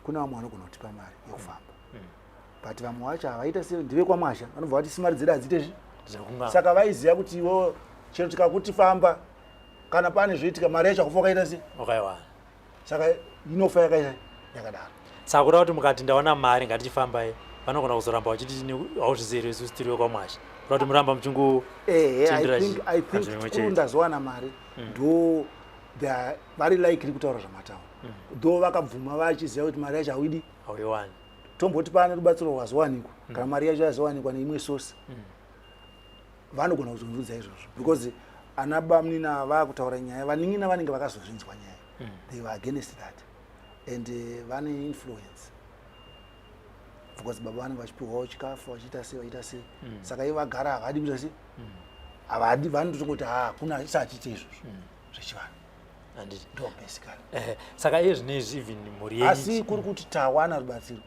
kune vamwe vanogona kutipa mari yekufamba, but vamwe vacho havaita se ndevekwaMwazha, vanobva vati, "Si mari dzedu hadziite zvi." Zvekunga Saka vaiziva kuti iwo chero tikakuti famba, kana pane zvoitika, mari yacho hakufa wakaita se wakaiwana. Saka inofa yakaita yakadaro. Saka kuda kuti mukati, "Ndawana mari, ngatichifambai," vanogona kuzoramba vachiti, "Hauzvizivi, isusu tiri vekwaMwazha," kuda kuti muramba muchingo Ehe, I tendera think, I think panzvimbo imwe kuri chete. ndazowana mari, ndo they are vari likely kutaura zvamataura, though vakabvuma vachiziva kuti mari yacho hauidi. Hauiwani. Tomboti pane rubatsiro rwazowanikwa, kana mari yacho yazowanikwa neimwe source, vanogona kuzonzudza izvozvo, because ana bamunina vaakutaura nyaya, vanin'ina vanenge vakazozvinzwa nyaya, they were against that and vane influence because baba vanenge vachipiwawo chikafu, vachiita sei, vachiita sei. Saka ivo vagara havadi kuita sei, havadi, vanotongoti, "Ha, hakuna, isachiite izvozvo zvechivanhu." Handiti? Ndo basically. Saka iye zvinezvi, even mhuri yenyu Asi kuri kuti tawana rubatsiro,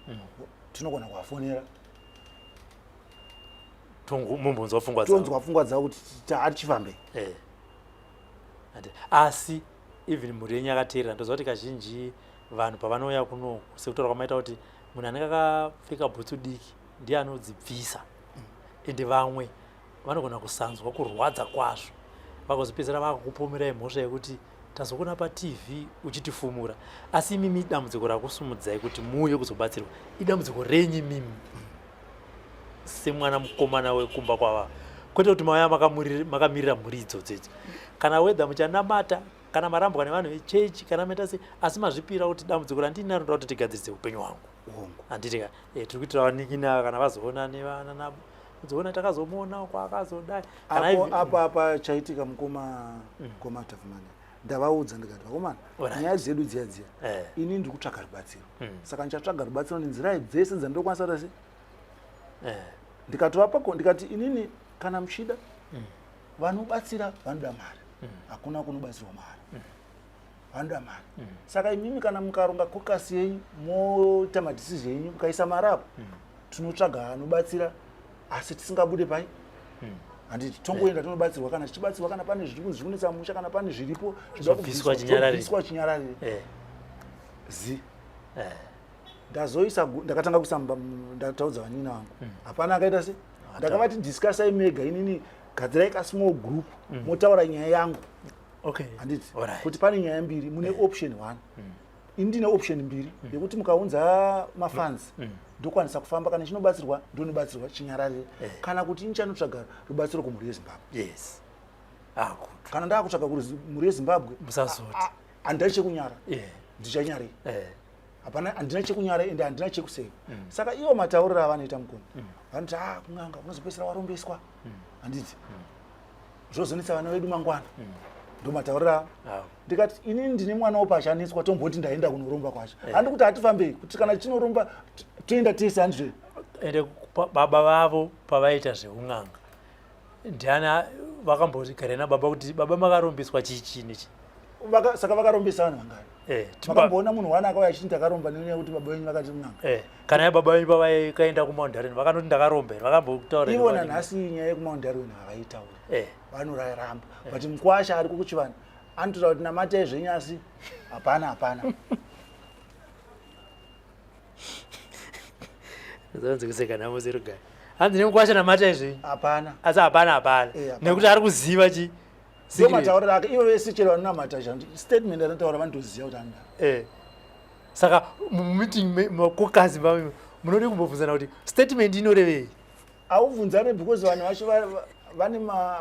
tinogona kuvafonera. Mumbonzwa pfungwa dzavo. Tonzwa pfungwa dzavo kuti hatichifambei. Asi even mhuri yenyu yakateerera, ndoziva kuti kazhinji vanhu pavanouya kunoku, sekutaura kwamaita kuti munhu anenge akapfeka bhutsu diki ndiye anodzibvisa, ende vamwe vanogona kusanzwa kurwadza kwazvo, vagozopedzera vakukupomerai mhosva yekuti tazokuona paTV uchitifumura. Asi imimi, dambudziko rakusumudzai kuti muuye kuzobatsirwa idambudziko renyu imimi semwana mukomana wekumba kwava, kwete kuti mauya makamirira mhuri idzodzo idzo. Kana wedha muchanamata, kana marambwa nevanhu vechechi, kana maita sei, asi mazvipira kuti dambudziko randinaro ndoda kuti tigadzirise upenyu hwangu. Hongu. Handiti ka? Tiri kuitira vanin'ina, kana vazoona nevana nabo kuzoona takazomuona kwaakazodai kana Apo apa chaitika, mukoma Tafumani, ndavaudza ndikati, "Vakomana, nyaya dzedu dziya dziya, ini ndiri kutsvaga rubatsiro, saka ndichatsvaga rubatsiro nenzira dzese dzandinokwanisa kuita sei." Ndikatovapa, ndikati, "Inini kana muchida vanobatsira, vanoda mari, hakuna kunobatsirwa mari, vanoda mari. Saka imimi kana mukaronga caucus yenyu, moita madecision enyu, mukaisa mari apo, tinotsvaga anobatsira, asi tisingabude pai, handiti? Tongoenda tonobatsirwa kana tichibatsirwa, kana pane zviri kunzi zvikunetsa musha, kana pane zviripo zvinoda Zvobviswa kubviswa, chinyararire. zvobviswa chinyararire." Zi ndazoisa ndakatanga kuisa ndataudza vanina vangu, hapana akaita se ndakavati, "Discussai mega, inini gadzirai kasmall group, motaura nyaya yangu." Handiti kuti pane nyaya mbiri, mune option one. Ini ndine option mbiri yekuti mukaunza mafunds, ndokwanisa kufamba. Kana chinobatsirwa, ndonobatsirwa chinyararire, kana kuti inchanotsvaga rubatsiro kumhuri yeZimbabwe. Yes, ah, good. Kana ndaakutsvaga kumhuri yeZimbabwe, Musazoti. Handina chekunyara. Ndichanyarei? Hapana, handina chekunyara ende handina chekuseva. Saka ivo matauriro avanoita, mukoni, vanoti, "A, kun'anga unozopedzisira warombeswa, handiti zvozonetsa vana vedu mangwana." Ndo matauriro avo. Ndikati, "Inini ndine mwana wopa achaneswa, tomboti ndaenda kunoromba kwacho." Handi kuti hatifambei, kuti kana tichinoromba toenda tese, handizve? Ende baba vavo pavaita zveun'anga, ndiani vakambotigara nababa kuti, "Baba, makarombeswa chii nechi?" Saka vakarombesa vanhu vangani? Makamboona munhu wana akauya achiti, "Ndakaromba nenyaya yekuti baba venyu vakati mun'anga"? Kana yababa venyu pavaikaenda kuMount Darwin, vakanoti, "Ndakaromba here?" Vakambotaura here? Ivo nanhasi nyaya yekuMount Darwin havaitauri. Vanoraramba, but mukwasha ari kukuchivanhu anototaura kuti, "Namatai zvenyu," asi hapana, hapana. Zanzi kuseka nhamo zerugare. Hanzi nemukwasha, "Namatai zvenyu." Hapana. Asi hapana, hapana. Hapana. Nekuti ari kuziva chi Ndo secret. Matauriro ake ivo vese, chero vanonamata, statement anotaura, vanotoziva kuti anoda. Saka mumeeting makokazi munode kumbobvunzana kuti statement inorevei? Haubvunzane, because vanhu vacho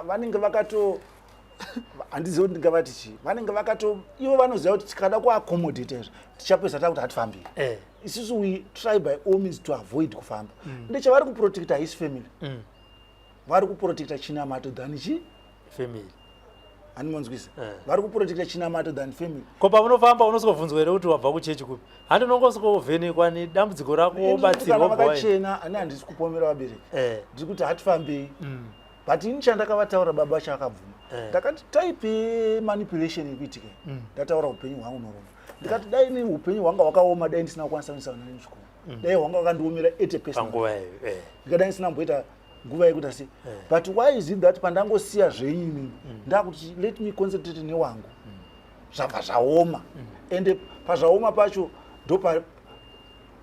vanenge vakato, handizivi kuti ndingavati chii, vanenge vakato, ivo vanoziva kuti tikada kuaccommodata izvo, tichapedza takuti hatifambi. Isusu we try by all means to avoid kufamba. Ndechavari kuprotecta his family. Vari kuprotecta chinamato than chi Family. Handimonzwisa? Eh. Vari kuprotecta chinamato than family. Ko pamunofamba unosvikobvunzwa here kuti wabva kuchechi kupi? Handi unongosvikovhenekwa nedambudziko rako, Kana wobatsirwa, wobva waenda. vakachena ani, handisi kupomera vabereki. Ndiri kuti hatifambei, but ini chandakavataura, baba chavakabvuma, ndakati type yemanipulation iri kuitika iyi. Ndataura upenyu hwangu noromba, ndikati dai ni upenyu hwanga hwakaoma, dai ndisina kukwanisa kuendesa vana nechikoro, dai hwanga hwakandiomera at a personal, Panguva iyo. Ndikadai ndisina kumboita nguva yekuita sei. But why is it that pandangosiya zvenyu imimi, ndakuti let me concentrate newangu, zvabva zvaoma? Ende pazvaoma pacho ndopa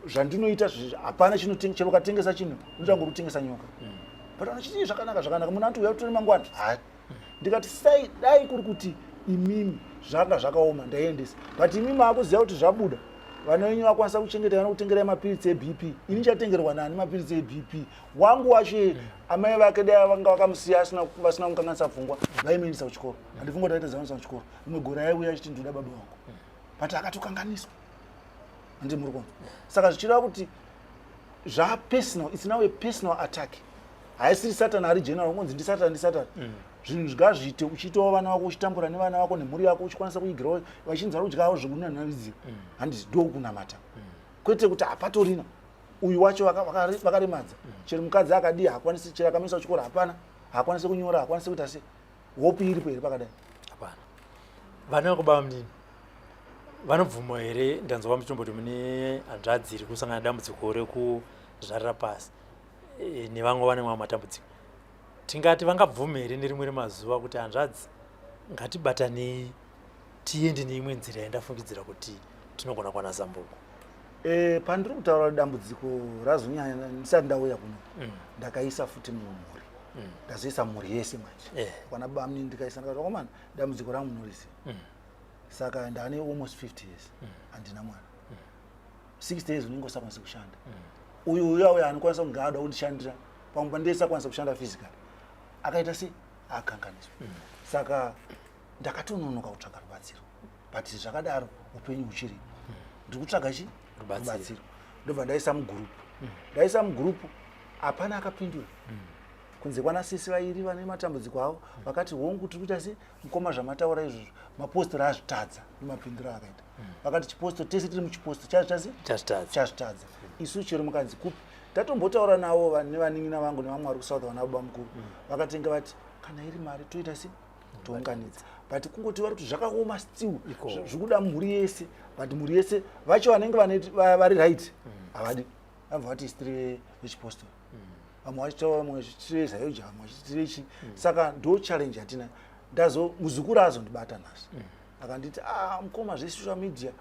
zvandinoita, hapana chero ukatengesa chinhu, unotange kutengesa nyoka. But vanachiti zvakanaka, zvakanaka, munhu anoti uya kutore mangwana. Ha, ndikati sai dai kuri kuti imimi zvanga zvakaoma, ndaiendesa, but imimi maakuziva kuti zvabuda, vana venyu vakwanisa kuchengeta, vanokutengerai mapiritsi eBP. Ini chatengerwa nani mapiritsi eBP? Wangu wacho amai vake dai vanga vakamusiya vasina kumukanganisa pfungwa, vaimuendesa kuchikoro. Handifunga kuti aita zamuisa kuchikoro. Rimwe gore aiuya achiti, "Ndoda baba vangu," but akatokanganiswa. Handi muri kuona? Saka zvichireva kuti zvapersonal, it's now a personal attack. Haisiri Satan ari general, ungonzi ndisatani, ndisatani. Zvinhu ngazviite uchiitawo vana vako, uchitambura nevana vako nemhuri yako, uchikwanisa kuigirawo vachinzara kudyawo zvekunanaridzira. Handiti ndokunamata? Kwete kuti hapatorina uyu wacho vakaremadza. Chero mukadzi akadii, haakwanisi. Chero akamisa kuchikoro, hapana, haakwanisi kunyora, haakwanisi kuita sei. Hope iripo here pakadai? Hapana. Vana vekubaba munini vanobvuma here? Ndanzwa muchitomboti mune hanzvadzi iri kusangana nedambudziko rekuzvarira pasi, nevamwe vane mamwe matambudziko. Tingati vangabvume here nerimwe remazuva kuti, "Hanzvadzi, ngatibatanei tiende neimwe nzira yandafungidzira kuti tinogona kuwana zambuko"? Pandiri kutaura kuti dambudziko razonyanya ndisati ndauya kuno, ndakaisa futi mumhuri, ndazoisa mhuri yese manje. Kwana bamni ndikaisa, ndikati, "Vakomana, dambudziko rangu munoriziva. Saka ndane almost 50 years, handina mwana. 60 years unenge usakwanisi kushanda. Uyu uya uya anokwanisa kunge ada kundishandira pamwe pandisakwanisa kushanda physically, akaita sei? Akanganiswa. Saka ndakatononoka kutsvaga rubatsiro, but zvakadaro upenyu huchiripo. Ndiri kutsvaga chi Rubatsiro. Rubatsiro. Ndobva ndaisa mugurupu, ndaisa mugurupu, hapana akapindura kunze kwana sisi vairi vane matambudziko avo. Vakati, 'Hongu, tiri kuita se mukoma zvamataura izvozvo. Mapostori azvitadza nemapinduro akaita.' Vakati chipostori tese tiri muchipostori chazvitasi Chazvitadza. Chazvitadza. Isu chero mukanzi kupi, tatombotaura navo nevanin'ina vangu nevamwe vari kuSouth, vana baba mukuru vakatenga, vati kana iri mari toita se tounganidza, but kungoti vari kuti zvakaoma still. Iko. Zvikuda mhuri yese, but mhuri yese vacho vanenge vari right havadi. Vabva vati isi tiri vechipostori, vamwe vachitaura, vamwe vachitire ZAOGA, vamwe vachitire chi. Saka ndo challenge yatina. Ndazo muzukuru azondibata nhasi, akanditi, "Ah, mukoma, zvesocial media,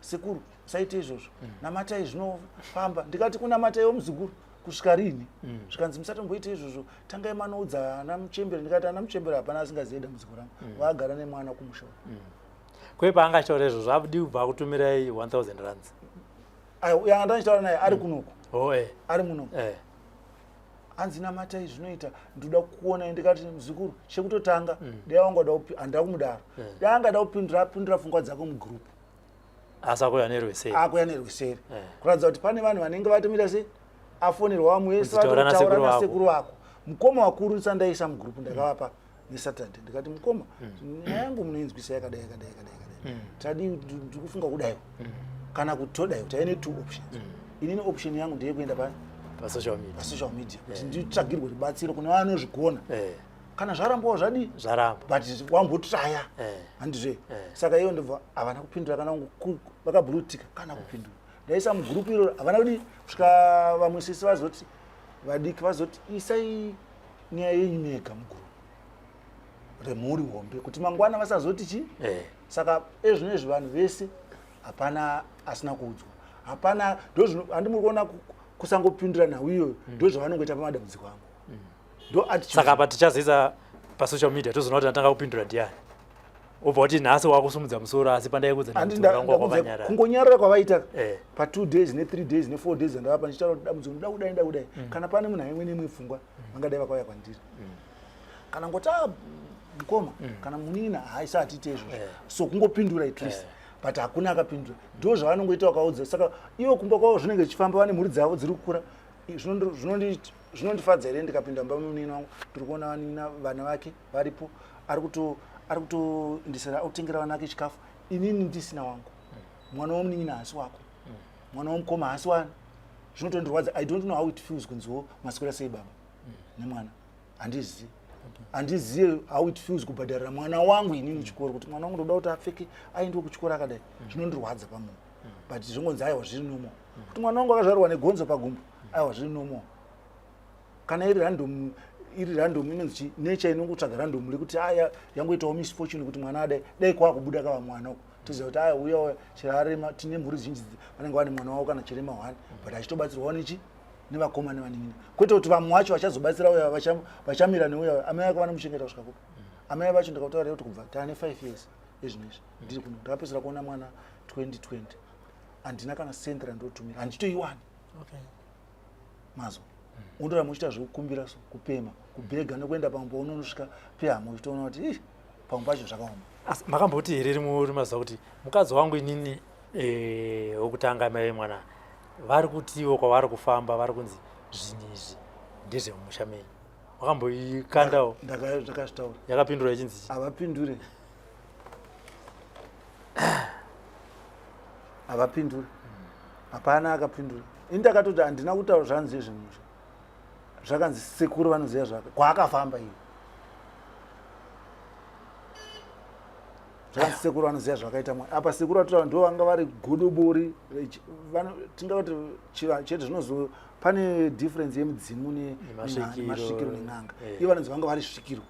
sekuru, usaite izvozvo, namatai, zvinofamba." Ndikati, "Kunamataiwo, muzukuru?" Kusvika rini? Zvikanzi musatomboita izvozvo, tangai manoudza ana muchembere. Ndikati ana muchembere hapana asingazive dambudziko rangu, vagara nemwana kumusha. Kwe paangataura izvozvo, abudi kubva akutumirai 1000 rands? Yanga ndachitaura naye ari kunoku. Oh. Ari munoku. Hanzi namatai, zvinoita, ndoda kuona. Ndikati muzukuru, chekutotanga dai wangada, handida kumudaro, dai angada kupindura, apindura pfungwa dzako mugroup. Asi akuya nerweseri. Akuya nerweseri. Kuratidza kuti pane vanhu vanenge vatomira se afonerwa vamwe vese. Kunzi taura vatotaura nasekuru vako. Nasekuru vako, mukoma wakuru ndisandaisa mugroup, ndakavapa neSaturday. Ndikati mukoma, nyaya yangu munoinzwisa yakadai, yakadai, yakadai, yakadai, tadi ndiri kufunga kudaiwo kana kuti todaiwo, taine two options. Inini option yangu ndeyekuenda pa pasocial media. Pasocial media kuti nditsvagirwe rubatsiro kune vanozvigona. Kana zvarambawo zvadii? Zvaramba. But wambotraya. Handizve? Saka iyo ndobva havana kupindura kana vakabhurutika kana kupindura. Ndaisa mugroup iroro, havana kudi kusvika vamwe sisi vazoti, vadiki vazoti, isai nyaya yenyu mega mugroup remhuri hombe kuti mangwana vasazoti chi. Saka ezvinezvi vanhu vese hapana asina kuudzwa, hapana. Handi muri kuona kusangopindura nhau iyoyo? Ndo zvavanongoita pamadambudziko angu, ndo attitude. Saka apa tichazoisa pasocial media, tozoona kuti atanga kupindura ndiani. Obva kuti nhasi wakusumudza musoro, asi pandaikudza Handi dambudziko rangu ndakudza wakanyarara. Kungonyarara kwavaita pa2 days ne3 days ne4 days andavapa ndichitaura kuti dambudziko ndoda kudai, nda kudai. Kana pane munhu aimwe neimwe pfungwa, vangadai vakauya kwandiri kana ngoti a mukoma kana munina, haisa atiite izvozvo. So kungopindura at least, but hakuna akapindura. Ndo zvavanongoita vakaudza. Saka ivo kumba kwavo zvinenge zvichifamba, vane mhuri dzavo dziri kukura. Zvinondifadza here ndikapinda mumba memunini wangu, ndiri kuona vanina vana vake varipo, ari kutoendesera, ari kutengera vana vake chikafu, inini ndisina wangu? Mwana womunin'ina haasi wako, mwana womukoma haasi wani. Zvinotondirwadza. I don't know how it feels kunziwo maswera sei baba nemwana. Handizivi, handizive how it feels kubhadharira mwana wangu inini chikoro, kuti mwana wangu ndoda kuti apfeke, aendewo kuchikoro akadai. Zvinondirwadza pamunhu, but zvingonzi aiwa, zviri normal kuti mwana wangu akazvarwa negonzo pagumbo. Aiwa, zviri normal. Kana iri random, iri random inonzi chi nature inongotsvaga random rekuti aya yangoitawo misfortune kuti mwana adai dai kwakubuda kava mwana uko, toziva kuti aya uya uya chirarema. Tine mhuri zhinji vanenge vane mwana wavo kana chirema one, but achitobatsirwawo nechi nevakoma nevanin'ina, kwete kuti vamwe vacho vachazobatsira uya vachamira neuya. Amai vake vanomuchengeta kusvika kupi? Amai vacho ndakataurira kuti kubva taane 5 years ezvinezvi ndiri kuno, ndakapedzisira kuona mwana 2020. Handina kana senti randotumira, handitoiwani. Mazwa, undoramba uchiita zvekukumbira, so kupema, kubhega nekuenda pamwe paunonosvika pehama uchitoona kuti ih, pamwe pacho zvakaoma. Asi makamboti here rimwe rimazuva kuti mukadzi wangu inini wokutanga, mai vemwana, vari kutiwo kwavari kufamba vari kunzi zvinhu izvi ndezvemumusha menyu? Wakamboikandawo? Ndakazvitaura. Yakapindura ichinzi chii? Havapindure, havapindure, hapana akapindura. Ini ndakatoti handina kutaura zvanzi zvezvemusha, zvakanzi sekuru vanoziva zvaka kwaakafamba iyo, zvakanzi sekuru vanoziva zvakaita mwana. Apa sekuru vatotaura ndo vanga vari godobori tingati chete zvinozo pane difference yemudzimu Nemasvikiro. Nemasvikiro nen'anga. Ivo vanonzi vanga vari svikiro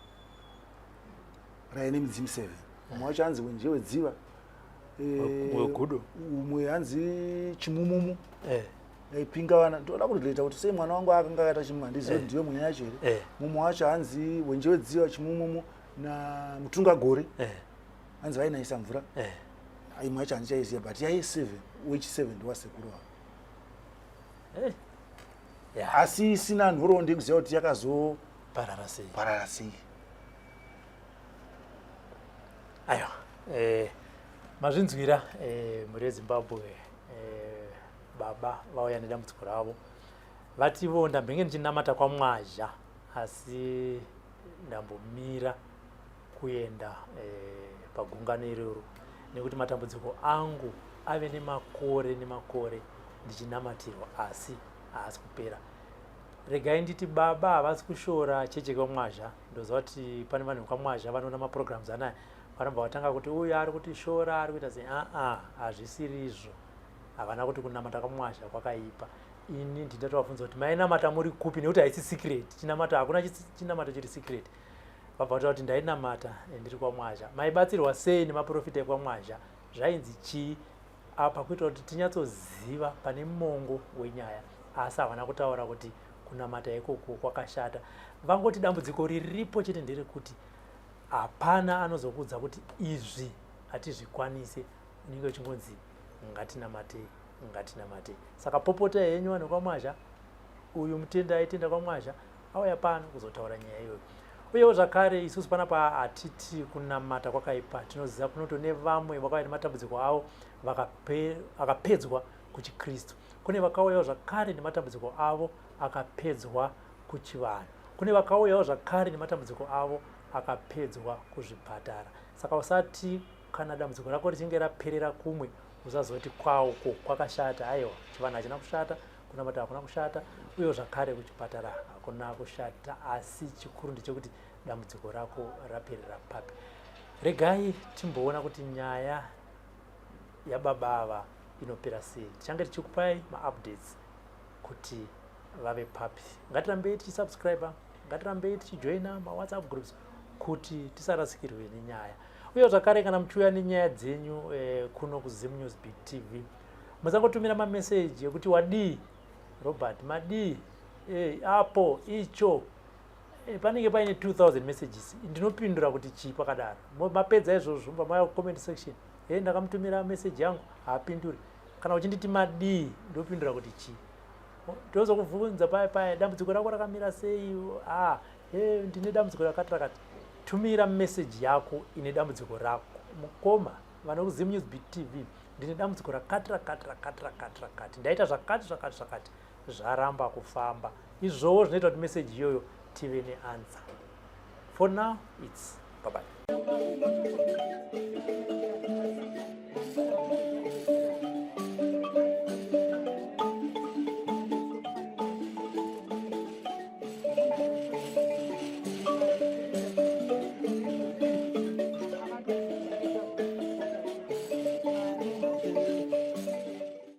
raine midzimu seven. Umwe wacho hanzi wenje wedziva, Wegudo. Umwe hanzi chimumumu aipinga vana. Ndoda kurelata kuti sei mwana wangu akanga akaita chimumu, handizivi kuti ndiyo mweya yacho here. Mumwe wacho hanzi wenje wedziva, chimumumu namutungagore. Hanzi vainaisa mvura. Imwe yacho handichaiziva, but yai seven, wechi seven ndowasekuru wavo. Asi isina nhoroondo yekuziva kuti yakazoparara Parara sei? Sei. Aiwa, mazvinzwira, mhuri yeZimbabwe. Baba vauya nedambudziko ravo, vativo ndambenge ndichinamata kwaMwazha, asi ndambomira kuenda pagungano iroro nekuti matambudziko angu ave nemakore nemakore ndichinamatirwa, asi haasi kupera. Regai nditi baba havasi kushora cheche kwaMwazha. Ndoziva kuti pane vanhu vekwaMwazha vanoona maprograms anaya, vanobva vatanga kuti uyu ari kutishora, ari kuita sei. Aa, hazvisirizvo. Havana kuti kunamata kwaMwazha kwakaipa. Ini ndindatovabvunza kuti mainamata muri kupi, nekuti haisi secret chinamato, hakuna chinamato chiri secret. Vabva vataura kuti ndainamata ndiri kwaMwazha. Maibatsirwa sei nemaprofita ekwaMwazha? Zvainzi chii apa, kuitira kuti tinyatsoziva pane mongo wenyaya. Asi havana kutaura kuti kunamata ikoko kwakashata. Vangoti dambudziko riripo chete nderekuti hapana anozokuudza kuti izvi hatizvikwanise, unenge uchingonzi ngatinamatei, ngatinamatei. Saka popota henyu vanhu kwaMwazha, uyu mutenda aitenda kwaMwazha auya pano kuzotaura nyaya iyoyo. Uyewo zvakare isusu panapa hatiti kunamata kwakaipa, tinoziva kunoto nevamwe vakauya nematambudziko avo akapedzwa kuchiKristu. Kune vakauyawo zvakare nematambudziko avo akapedzwa kuchivanhu. Kune vakauyawo zvakare nematambudziko avo akapedzwa kuzvipatara. Saka usati kana dambudziko rako richinge raperera kumwe usazoti kwauko kwakashata. Aiwa, chivanhu hachina kushata, kunamata hakuna kushata, uyewo zvakare kuchipatara hakuna kushata. Asi chikuru ndechekuti dambudziko rako raperera papi. Regai timboona kuti nyaya yababa ava inopera sei. Tichange tichikupai maupdates kuti vave papi. Ngatirambei tichisubscribe, ngatirambei tichijoina mawhatsapp groups kuti tisarasikirwe nenyaya. Uye zvakare kana muchiuya nenyaya dzenyu kuno kuZim News Beat TV, musangotumira mameseji ekuti wadii Robert, madii apo icho panenge paine 2000 messages, ndinopindura kuti chii pakadaro. Mapedza izvozvo mauya kucomment section, hey, ndakamutumira message yangu haapinduri. Kana uchinditi madii ndopindura kuti chii? Ndozokubvunza paya paya dambudziko rako rakamira sei? Ah, hey, ndine dambudziko rakati rakati. Tumira message yako ine dambudziko rako. Mukoma vano kuZim News Beat TV, ndine dambudziko rakati rakati rakati rakati rakati, ndaita zvakati zvakati zvakati, zvaramba kufamba. Izvowo zvinoita kuti message iyoyo tive neanswer. For now it's bye bye.